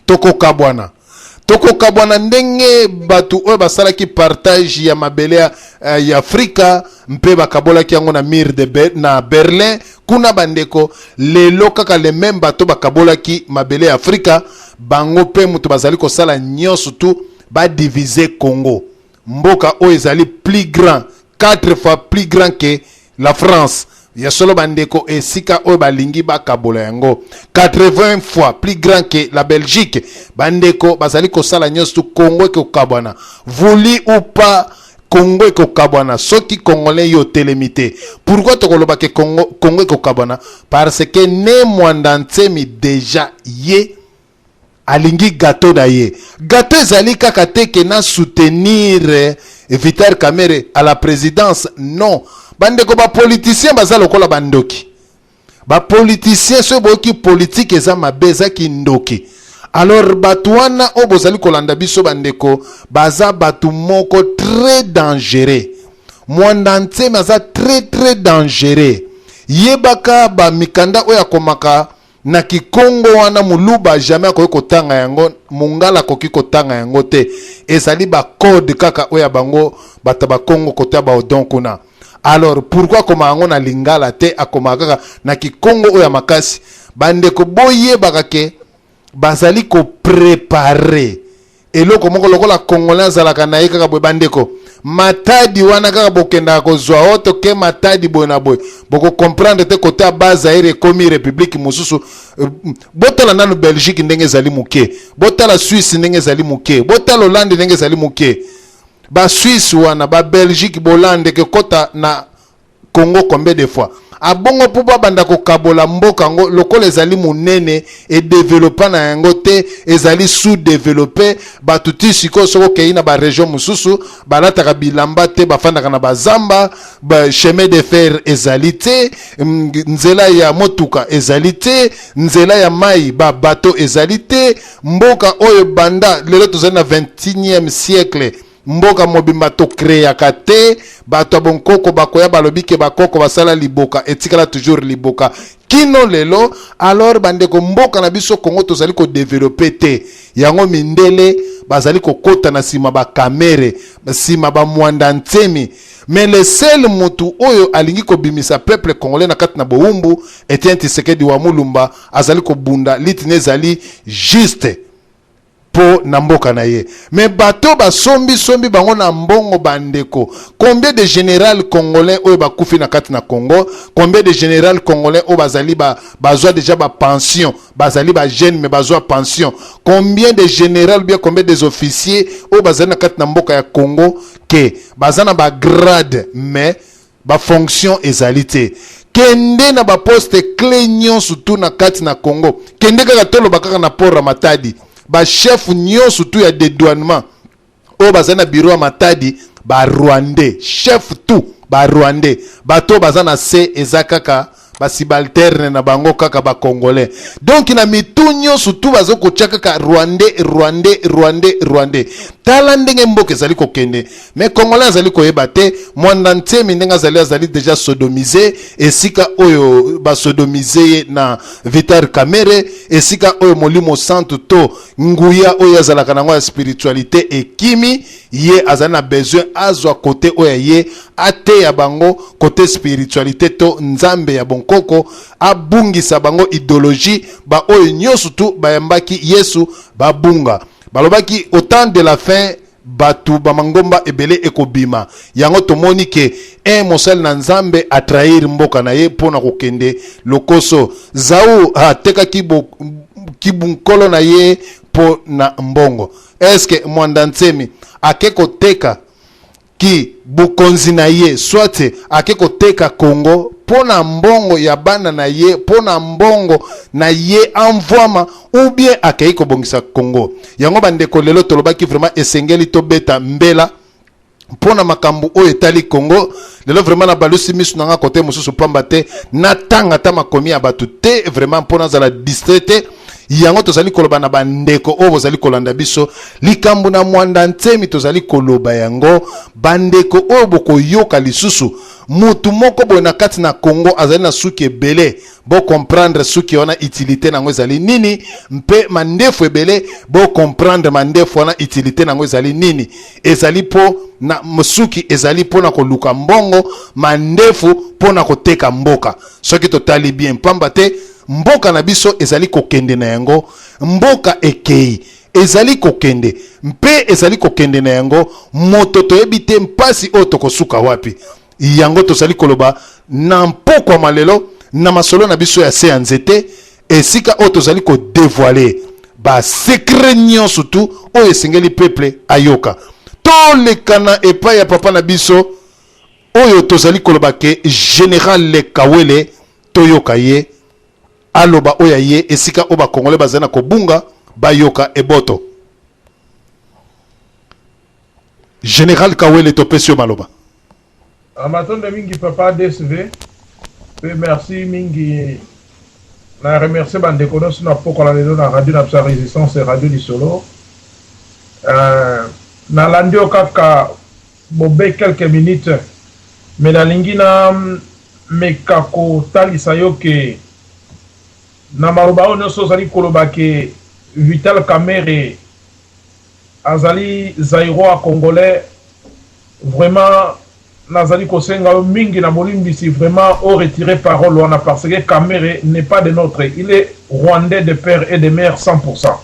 Tokokabwana. Tokokabwana ndenge bato oyo basalaki partage ya mabele ya, eh, ya Afrika mpe bakabolaki yango na mur de Be, na Berlin kuna bandeko lelo kaka le meme bato bakabolaki mabele ya Afrika bango mpe moto bazali kosala nyonso tu badivise Congo mboka oyo ezali plus grand 4 fois plus grand que la France ya solo bandeko esika oyo balingi bakabola yango 80 fois plus grand que la Belgique bandeko bazali kosala nyonso tu Congo ekokabwana voulu ou pas Congo ekokabwana soki congolais yo otelemi te pourquoi tokoloba ke Congo, Congo ekokabwana parce que ne Mwanda Nsemi deja ye alingi gateau na ye gateau ezali kaka te ke na soutenir eh, Vital Kamerhe à la présidence non bandeko ba politiciens baza lokola bandoki ba politiciens soki boyoki politique eza mabe eza kindoki alors bato wana oyo bozali kolanda biso bandeko baza bato moko très dangereux Mwanda Nsemi aza très très dangereux yebaka ba mikanda oyo akomaka Na kikongo wana muluba jamais akoki kotanga yango, mungala akoki kotanga yango te. Ezali ba code kaka oyo ya bango bato ya bakongo kote ya ba odon kuna. Alors pourquoi akoma yango na lingala te, akomaka kaka na kikongo oyo ya makasi. Bandeko boyebaka ke bazali ko preparer eloko moko lokola congolais azalaka na ye kaka boye bandeko matadi wana kaka bokendaka kozwa o toke matadi boye na boye bokocomprendre te kote ya bas zaire ekomi republike mosusu euh, botala nanu belgique ndenge ezali moke botala suisse ndenge ezali moke botala hollande ndenge ezali moke basuisse wana babelgique bolande ekekota na Congo combien de fois? Abongo mpo babanda kokabola mboka yango lokola ezali monene, edevelopa na yango te, ezali sous developpe. Bato ti sikoyo soki okei na baregion mosusu balataka bilamba te, bafandaka na bazamba, ba chemin de fer ezali te, nzela ya motuka ezali te, nzela ya mai ba bateau ezali te. Mboka oyo banda lelo tozali na 21e siècle, mboka mobimba tokreaka te. Bato ya bonkoko bakoya balobi ke bakoko basala liboka, etikala toujours liboka kino lelo. Alors bandeko, mboka na biso Congo tozali kodevelope te. Yango mindele bazali kokota na nsima bakamere, nsima bamwanda ntemi. Mais le seul motu oyo alingi kobimisa peuple congolais na kati na bowumbu, Etienne Tshisekedi wa Mulumba, azali kobunda litine ezali juste mpo na mboka na ye. Me bato basombisombi bango na mbongo. Bandeko, combien de général congolais oyo bakufi na kati na Congo? Combien de général congolais oyo bazali bazwa déjà bapension, bazali bajeune mais bazwa pension? Combien de général, bien combien des officiers oyo bazali na kati na mboka ya Congo ke baza na bagrade mais bafonction ezali te? Kende na baposte clé nyonso tu na kati na Congo, kende kaka, toloba kaka na port ya Matadi, bachef nyonso tu ya dédouanement oyo bazali na bureau ya Matadi, barwandais. Chef tout barwandais. Bato baza na se eza kaka basubalterne na bango, kaka bacongolais. Donc na mitu nyonso tu baza kotia kaka rwandais, rwandais, rwandais, rwandais. Tala ndenge mboka ezali kokende, mais congolais azali koyeba te. Mwanda Ntemi ndenge azali, azali déjà sodomisé. Esika oyo basodomise ye na Vital Kamerhe, esika oyo Molimo Santu to nguya oyo azalaka nango ya spiritualité ekimi ye, azali na besoin azwa kote oyo ye ateya bango kote spiritualité to nzambe ya bonkoko, abungisa bango idéologie. Baoyo nyonso tu bayambaki Yesu babunga. Balobaki au temps de la fin bato bamangomba ebele ekobima. Yango tomoni ke un mosali na Nzambe atrahir mboka na ye mpo na kokende lokoso. Zau atekaki kibunkolo na ye mpo na mbongo. Eske Mwanda Nsemi ake koteka ki bokonzi na ye, soit ake koteka Congo mpo na mbongo ya bana na ye, mpo na mbongo na ye envwama, ou bien akei kobongisa Congo? Yango bandeko, lelo tolobaki vraiment esengeli tobeta mbela mpo na makambo oyo etali Congo. Lelo vraiment nabalusi miso na nga kote mosusu, pamba te natanga ata makomi ya bato te, vraiment mpo nazala distrait te. Yango tozali koloba na bandeko oyo bozali kolanda biso, likambo na Mwanda Ntemi tozali koloba yango. Bandeko oyo bokoyoka lisusu mutu moko boye na kati na Congo azali na suki ebele, bocomprendre suki wana utilité nango ezali nini, mpe mandefu ebele, bocomprendre mandefu wana utilité nango ezali nini. Ezali mpo na suki, ezali mpo na koluka mbongo, mandefu mpo na koteka mboka. Soki totali bien, pamba te mboka na biso ezali kokende na yango, mboka ekei, ezali kokende mpe ezali kokende na yango, moto toyebi te mpasi oyo tokosuka wapi. Yango tozali koloba na mpokwa malelo na masolo na biso ya se ya nzete, esika oyo tozali kodévoiler basecret nyonso tu oyo esengeli peuple ayoka. Tolekana epai ya papa na biso oyo tozali koloba ke général Kawele, toyoka ye aloba oyo ya ye, esika oyo bakongole bazali na kobunga bayoka eboto. Général Kawele, topesi yo maloba. Matondo mingi, papa DSV, mpe merci mingi. Na remercie bandeko nyonso na pokola lelo na radio na biso ya Résistance, Radio Lisolo. Nalandi yo kaka bobe quelques minutes, mais nalingi na meka kotalisa yo ke na maloba oyo nyonso ozali koloba ke Vital Kamerhe azali Zaïrois congolais, vraiment nazali kosenga yo mingi na bolimbisi, vraiment o retirer parole wana, parce que Kamerhe n'est pas de notre, il est rwandais de père et de mère 100%.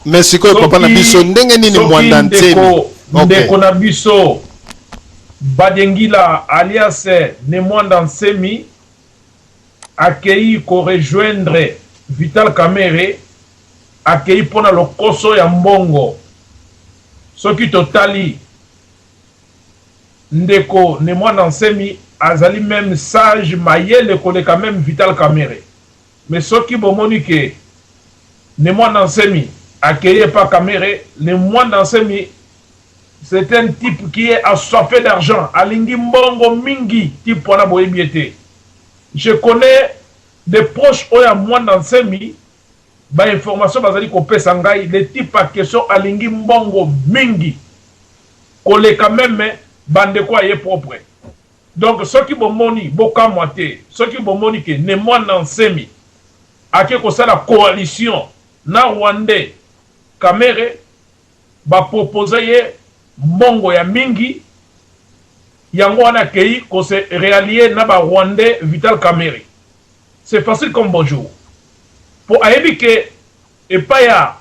Mais sikoyo, papa na biso, ndenge nini Mwanda Ntemi? Ndeko na biso Badengila alias Ne Mwanda Nsemi akei korejoindre Vital Kamerhe, akei mpona lokoso ya mbongo. Soki totali ndeko Ne Mwanda Nsemi. azali meme sage, mayele koleka meme Vital Kamerhe. Mais soki bomoni ke Ne Muanda Nsemi akeyi epa Kamerhe, Ne Muanda Nsemi c'est un type qui est assoiffé d'argent, alingi mbongo mingi, type wana boyebi ye te. Je connais des proches oyo ya Muanda Nsemi, ba informations bazali kopesa ngai, le type en question alingi mbongo mingi koleka meme ba ndeko ya ye propre. Donc soki bomoni, bokamwa te soki bomoni ke Ne Muanda Nsemi ake kosala coalition na Rwandais Kamerhe, ba proposer ye mbongo ya mingi, yango wana akeyi ko se reallier na ba Rwandais Vital Kamerhe. C'est facile comme bonjour. Po ayebi ke epai ya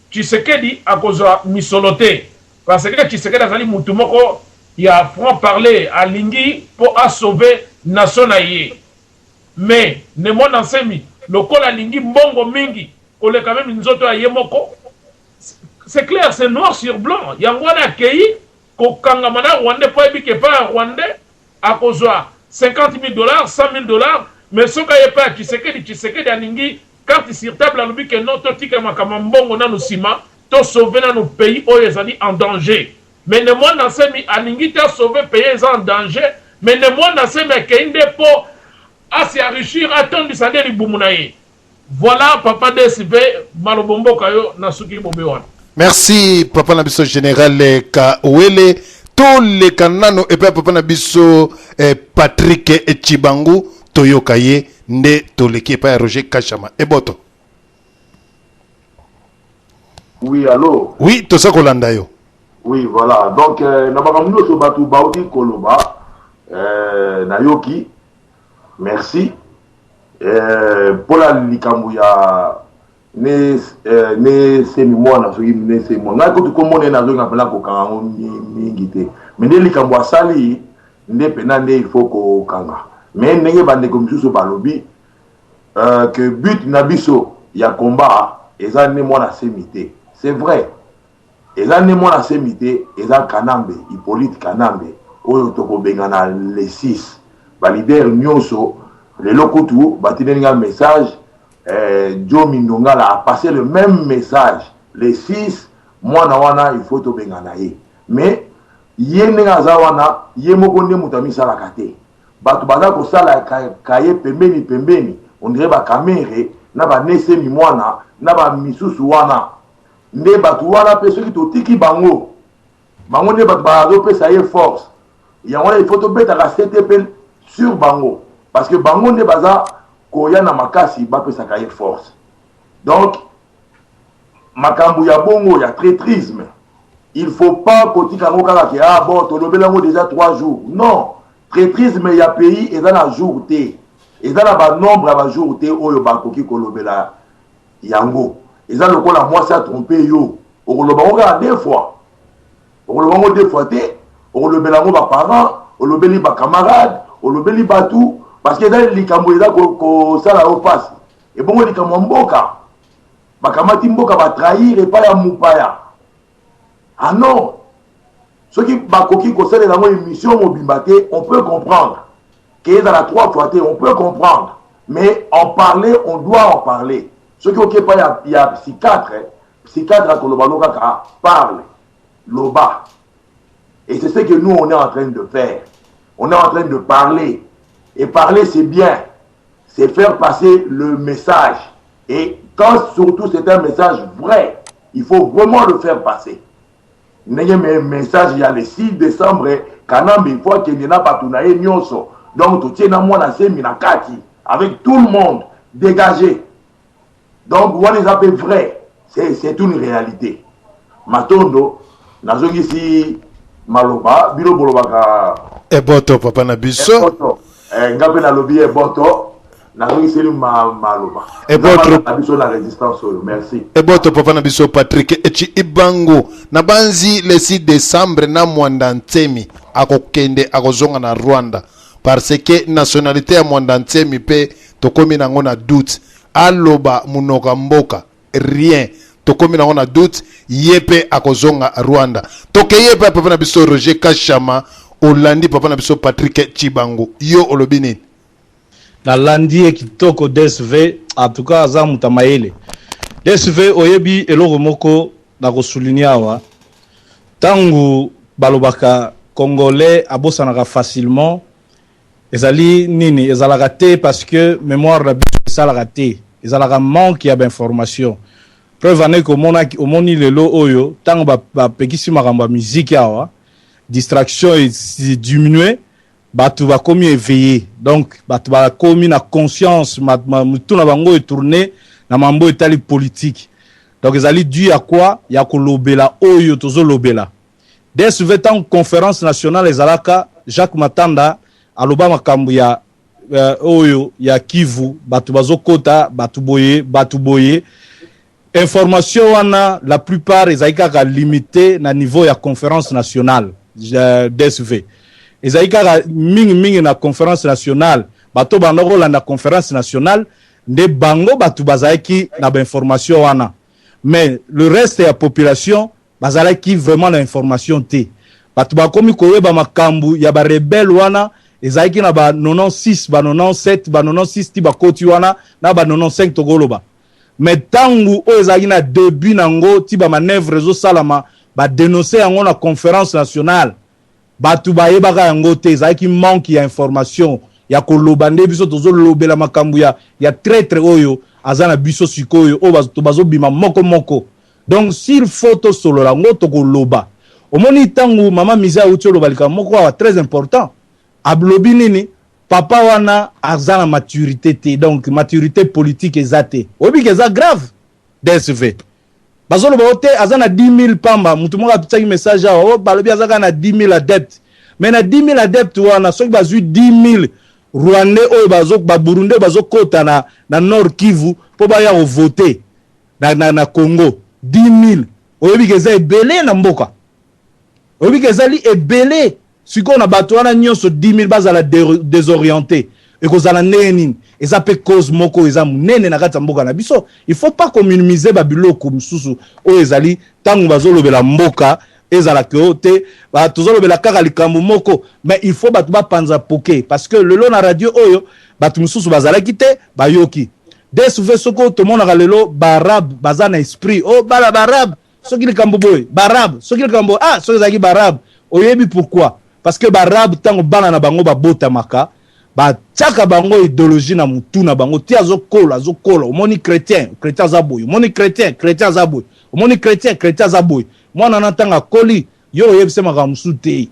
Tshisekedi akozwa misolo te parce que Tshisekedi azali mutu moko ya franc parler, alingi po a sauver nation na ye. Mais Ne Muanda Nsemi lokola alingi mbongo mingi koleka meme nzoto ya ye moko, c'est clair, c'est noir sur blanc, yango wana akeyi kokangama na Rwandais po ayebi ke epai ya Rwandais akozwa 50.000 dollars, 100.000 dollars, mais soki aye epai ya Tshisekedi, Tshisekedi alingi carte sur table, alobi ke non, totika makambo ya mbongo nanu sima, to sauver nanu pays oyo ezali en danger. Mais Ne Muanda Nsemi alingi te a sauver pays eza en danger, mais Ne Muanda Nsemi akeyi nde po a se enrichir, atondisa nde libumu na ye. Voilà papa DSV malobo mboka yo na suki bobe wana. Merci papa na biso general Kawele. Toleka nano epai ya papa na biso eh, Patrick Tshibangu toyoka ye nde toleki epai ya Roger Kashama eboto. Oui, allo. Oui, toza kolanda yo. Oui, voilà. Donc euh, na makambo nyonso bato bauti koloba euh, nayoki merci euh, mpo na likambo ya ne, euh, ne semi mwana soki ne semi mwana ngai kutu komona ye nazonga mpena kokanga yango mingi te me nde likambo asali nde mpena nde il faut kokanga me ndenge bandeko misusu balobi euh, que but na biso ya combat eza nde mwana semi te c'est vrai Eza nde mwana semi te eza kanambe hypolite kanambe oyo toko bengana le 6 ba leader nioso lelo kutu batindeli nga message eh, Diomi Ndongala a passe le meme message le 6 mwana wana il faut tobengana ye mais ye ndenge aza wana ye moko nde moto amisalaka te bato baza kosala kaye pembeni pembeni on dirait ba Kamere na ba Nesemi mwana na ba misusu wana Nde batu wana pe soki totiki bango, bango nde batu bazopesa ye force. Yango wana il faut tobetaka sete pe sur bango parce que bango nde baza koya na makasi bapesaka ye force. Donc makambo ya bongo ya traitrisme il faut pas kotika yango kaka ke ah bon tolobeli yango déjà 3 jours. Non, traitrisme ya pays eza na jour te, eza na ba nombre ya ba jour te oyo bakoki kolobela Yango eza lokola mwasi a trompe yo okoloba ngo kaka deux fois okoloba ngo deux fois te okolobela yango ba parents olobeli ba camarades olobeli batu parce que eza likambo eza kosala yo pasi ebongo likambo ya mboka bakamati mboka ba trahir epai ya mopaya ah non soki bakoki kosalela yango émission mobimba te on peut comprendre ke ezala trois fois te on peut comprendre mais en parler on doit en parler soki oke epai ya, ya psychiatre psychiatre akoloba no kaka parle loba et c'est ce que nous on est en train de faire on est en train de parler et parler c'est bien c'est faire passer le message et quand surtout c'est un message vrai il faut vraiment le faire passer Ndenge me message ya le 6 decembre kanambe il faut akende na batu na ye nionso donc totie na mwana nsemi na kati avec tout le monde dégage donc wana eza pe vrai c'est une réalité matondo nazongisi maloba bino bolobaka eboto papa na biso eboto eh, nga mpe nalobi eboto nazongiseli maloba eboto na biso na resistance oyo merci eboto papa na biso Patrick Echi Ibangu nabanzi le 6 décembre na Mwanda Nsemi akokende akozonga na Rwanda parce que nationalité ya Mwanda Nsemi mpe tokomi nango na doute aloba munoko ya mboka rien tokomi nango na doute ye mpe akozonga Rwanda tokeye mpe papa na biso Roger Kashama Olandi papa na biso Patrick Tshibangu, yo olobi nini? Nalandi ye kitoko DSV, en tout cas aza moto ya mayele. DSV oyebi eloko moko na ko souligner awa, tango balobaka congolais abosanaka facilement, ezali nini? Ezalaka te parce que memoire na biso esalaka te, ezalaka manque ya ba information. Preuve en est que omonaki, omoni lelo oyo tango bapekisi makambo ya musique awa, distraction e diminuer, batu bakomi eveille, donc batu bakomi na conscience, mitu na bango e tourner na mambo etali politique. Donc ezali dû à quoi? Ya kolobela oyo tozolobela. DSV tango conférence nationale ezalaka, Jacques Matanda aloba makambo ya oyo ya Kivu, batu bazokota, batu boye, batu boye. Information wana la plupart ezali kaka limite na niveau ya conférence nationale DSV. Ezali kaka mingi mingi na conférence nationale, bato banda kolanda conférence nationale nde bango batu bazalaki na ba information wana, mais le reste ya population bazalaki vraiment na information te. Bato bakomi koyeba makambo ya ba rebelle wana ezalaki na ba 96, ba 97, ba 96 ti bakoti wana na ba 95 tokoloba. Mais tangu oyo ezalaki na début nango ti ba manœuvre ezosalama, ba dénoncer yango na conférence nationale, bato bayebaka yango te, ezalaki manque ya information ya koloba. Nde biso tozolobela makambo ya traître oyo aza na biso sikoyo, oyo bato bazobima moko moko. Donc s'il faut tosolola yango, tokoloba. Omoni ntango mama Mise auti oloba likambo moko awa très important, alobi nini? Papa wana aza na maturité te, donc maturité politique eza te. Oyebi ke eza grave. DSV bazoloba o te aza na 10 000 pamba. Motu moko atiaki message awa, o balobi aza kaka na 10 000 adepte, mais na 10 000 adepte wana, soki bazwi 10 000 Rwandais oyo bazo Baburundais bazokota na Nord Kivu mpo baya kovote na Congo, 10 000 oyebi ke eza ebele na mboka, oyebi ke ezali ebele. Sikoyo na bato wana nyonso 10 000 bazala désorienté, ekozala ndenge nini? Eza mpe cause moko eza monene na kati ya mboka na biso. Il faut pas kominimiser babiloko mosusu oyo ezali ntango bazolobela mboka, ezalaka oyo te, tozolobela kaka likambo moko, mais il faut bato bapanza poke, parce que lelo na radio oyo bato mosusu bazalaki te, bayoki. DSV, soki tomonaka lelo Baarabe baza na esprit o bala Baarabe, soki likambo boye Baarabe, soki likambo, ah, soki ezalaki Baarabe, oyebi pourquoi? Parce que Baarabe, ntango bana na bango babotamaka, batiaka bango idéologie na mutu na bango ti azokola, azokola, omoni chrétien, chrétien aza boye, omoni chrétien, chrétien aza boye, omoni chrétien, chrétien aza boye. Mwana na ntango akoli, yo oyebisa makambo mosusu te,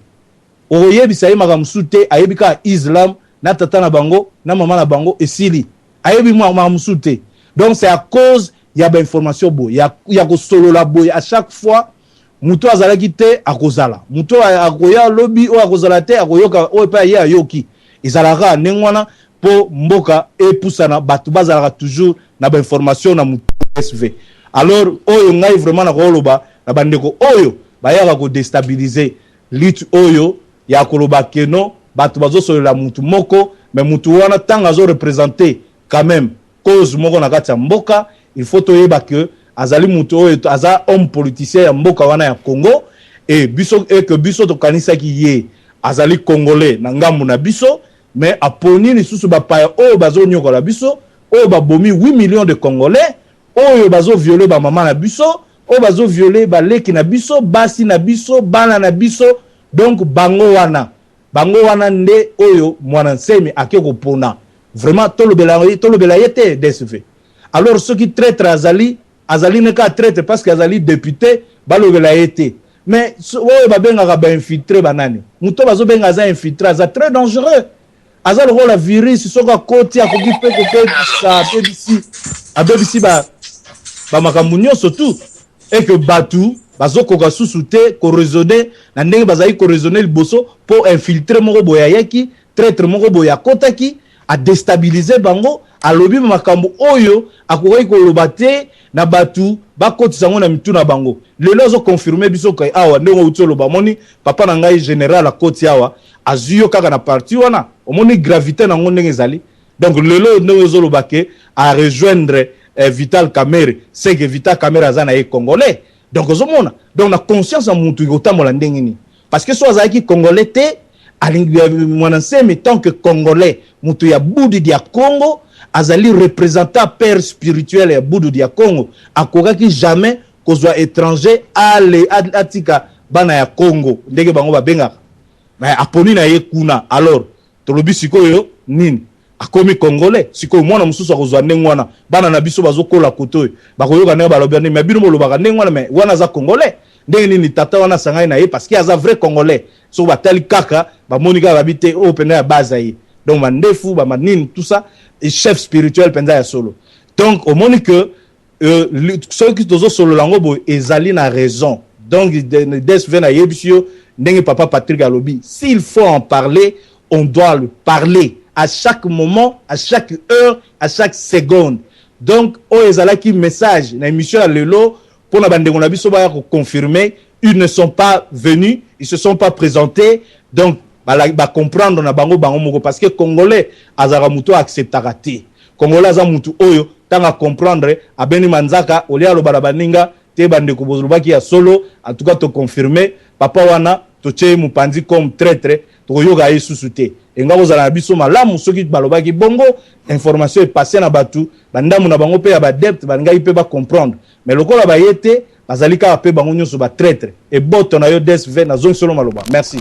okoyebisa ye makambo mosusu te. Ayebi kaka islam na tata na bango na mama na bango, esili, ayebi makambo mosusu te. Donc c'est à cause ya bainformation boye ya kosolola boye à chaque fois. Moto azalaki te akozala, moto akoya lobi, oyo akozala te akoyoka, oyo mpe aye ayoki. Ezalaka ndenge wana mpo mboka epusana, bato bazalaka toujours na bainformation na motu sv. Alors oyo ngai vraiment nakoloba na bandeko oyo bayaka kodéstabiliser lutte oyo ya koloba keno bato bazosolola mutu moko, mais mutu wana ntango azoreprésente quand même cause moko na kati ya mboka, il faut toyeba ke azali mutu oyo aza homme politicien ya mboka wana ya Congo. E biso e ke biso tokanisaki ye azali congolais na ngambu na biso, mais aponi lisusu bapaya oyo bazonyokola biso, oyo babomi 8 millions de Congolais, oyo bazoviole bamama na biso, oyo bazoviole baleki na biso, basi na biso, bana na biso. Donc bango wana, bango wana nde oyo Mwana Nsemi ake kopona. Vraiment tolobela, tolobela ye te DSV. Alors soki traître azali, azali ne kaka traître parce que azali député, balobela ye te. Mais oyo babengaka bainfiltré, banani? Moto bazobenga aza infiltré aza très dangereux, aza lokola virus. Soki akoti, akoki mpe kobebisa, abebisi, abebisi bamakambo nyonso tout et que bato bazokoka susu te koraisonner na ndenge bazali koraisonner liboso, mpo infiltré moko boye ayaki, traître moko boye akotaki, adéstabiliser bango, alobi makambo oyo akokaki koloba te na bato, bakotisa yango na mitu na bango. Lelo azoconfirmer biso kai awa ndenge outi oloba. Omoni papa na ngai général akoti awa, azwi yo kaka na parti wana, omoni gravité nango ndenge ezali. Donc lelo ndenge ozoloba ke arejoindre Vital Kamerhe, c'est que Vital Kamerhe aza na ye congolais. Donc ozomona, donc na conscience ya mutu ekotambola ndenge nini? Parce que so azalaki congolais te. Alingi Mwana Nsemi tant que Congolais, moto ya Budu dia Congo, azali représentant père spirituel ya Budu dia Congo, akokaki jamais kozwa étranger ale atika bana ya Congo ndenge bango babengaka. Mais aponi na ye kuna. Alors tolobi sikoyo nini? Akomi Congolais. Sikoyo mwana mosusu akozwa ndenge wana, bana na biso bazokola kote oyo bakoyoka ndenge balobi ndenge, mais bino bolobaka ndenge wana, mais wana aza Congolais ndenge nini? Tata wana asangani na ye parce que aza vrai Congolais. Soki batali kaka, bamoni kaka, babi te oyo mpenza ya base ya ye, donc mandefu bamanini, tout ça, et chef spirituel mpenza ya solo. Donc omoni que soki tozosolola yango boye, ezali na raison. Donc dsv nayebisi yo ndenge papa Patrick alobi, s'il faut en parler, on doit le parler à chaque moment, à chaque heure, à chaque seconde. Donc oyo ezalaki message na émission ya lelo mpona bandeko na biso baya koconfirmer. Ils ne sont pas venus, ils se sont pas présentés. Donc bacomprendre na bango bango moko, parce que Congolais azalaka motu oyo acceptaka te. Congolais aza motu oyo ntango acomprendre, abeni manzaka olia, aloba na baninga te: bandeko, bozolobaki ya solo. En tout cas toconfirme papa wana, totie ye mopanzi comme traître, tokoyoka ye susu te. Enga kozala na biso malamu soki balobaki bongo, information epasse na bato bandambu na bango mpe ya baadepte, balingaki mpe bacomprendre. Mais lokola baye te, bazali kaka mpe bango nyonso batraître. Eboto na yo dsv, nazongi solo maloba. Merci.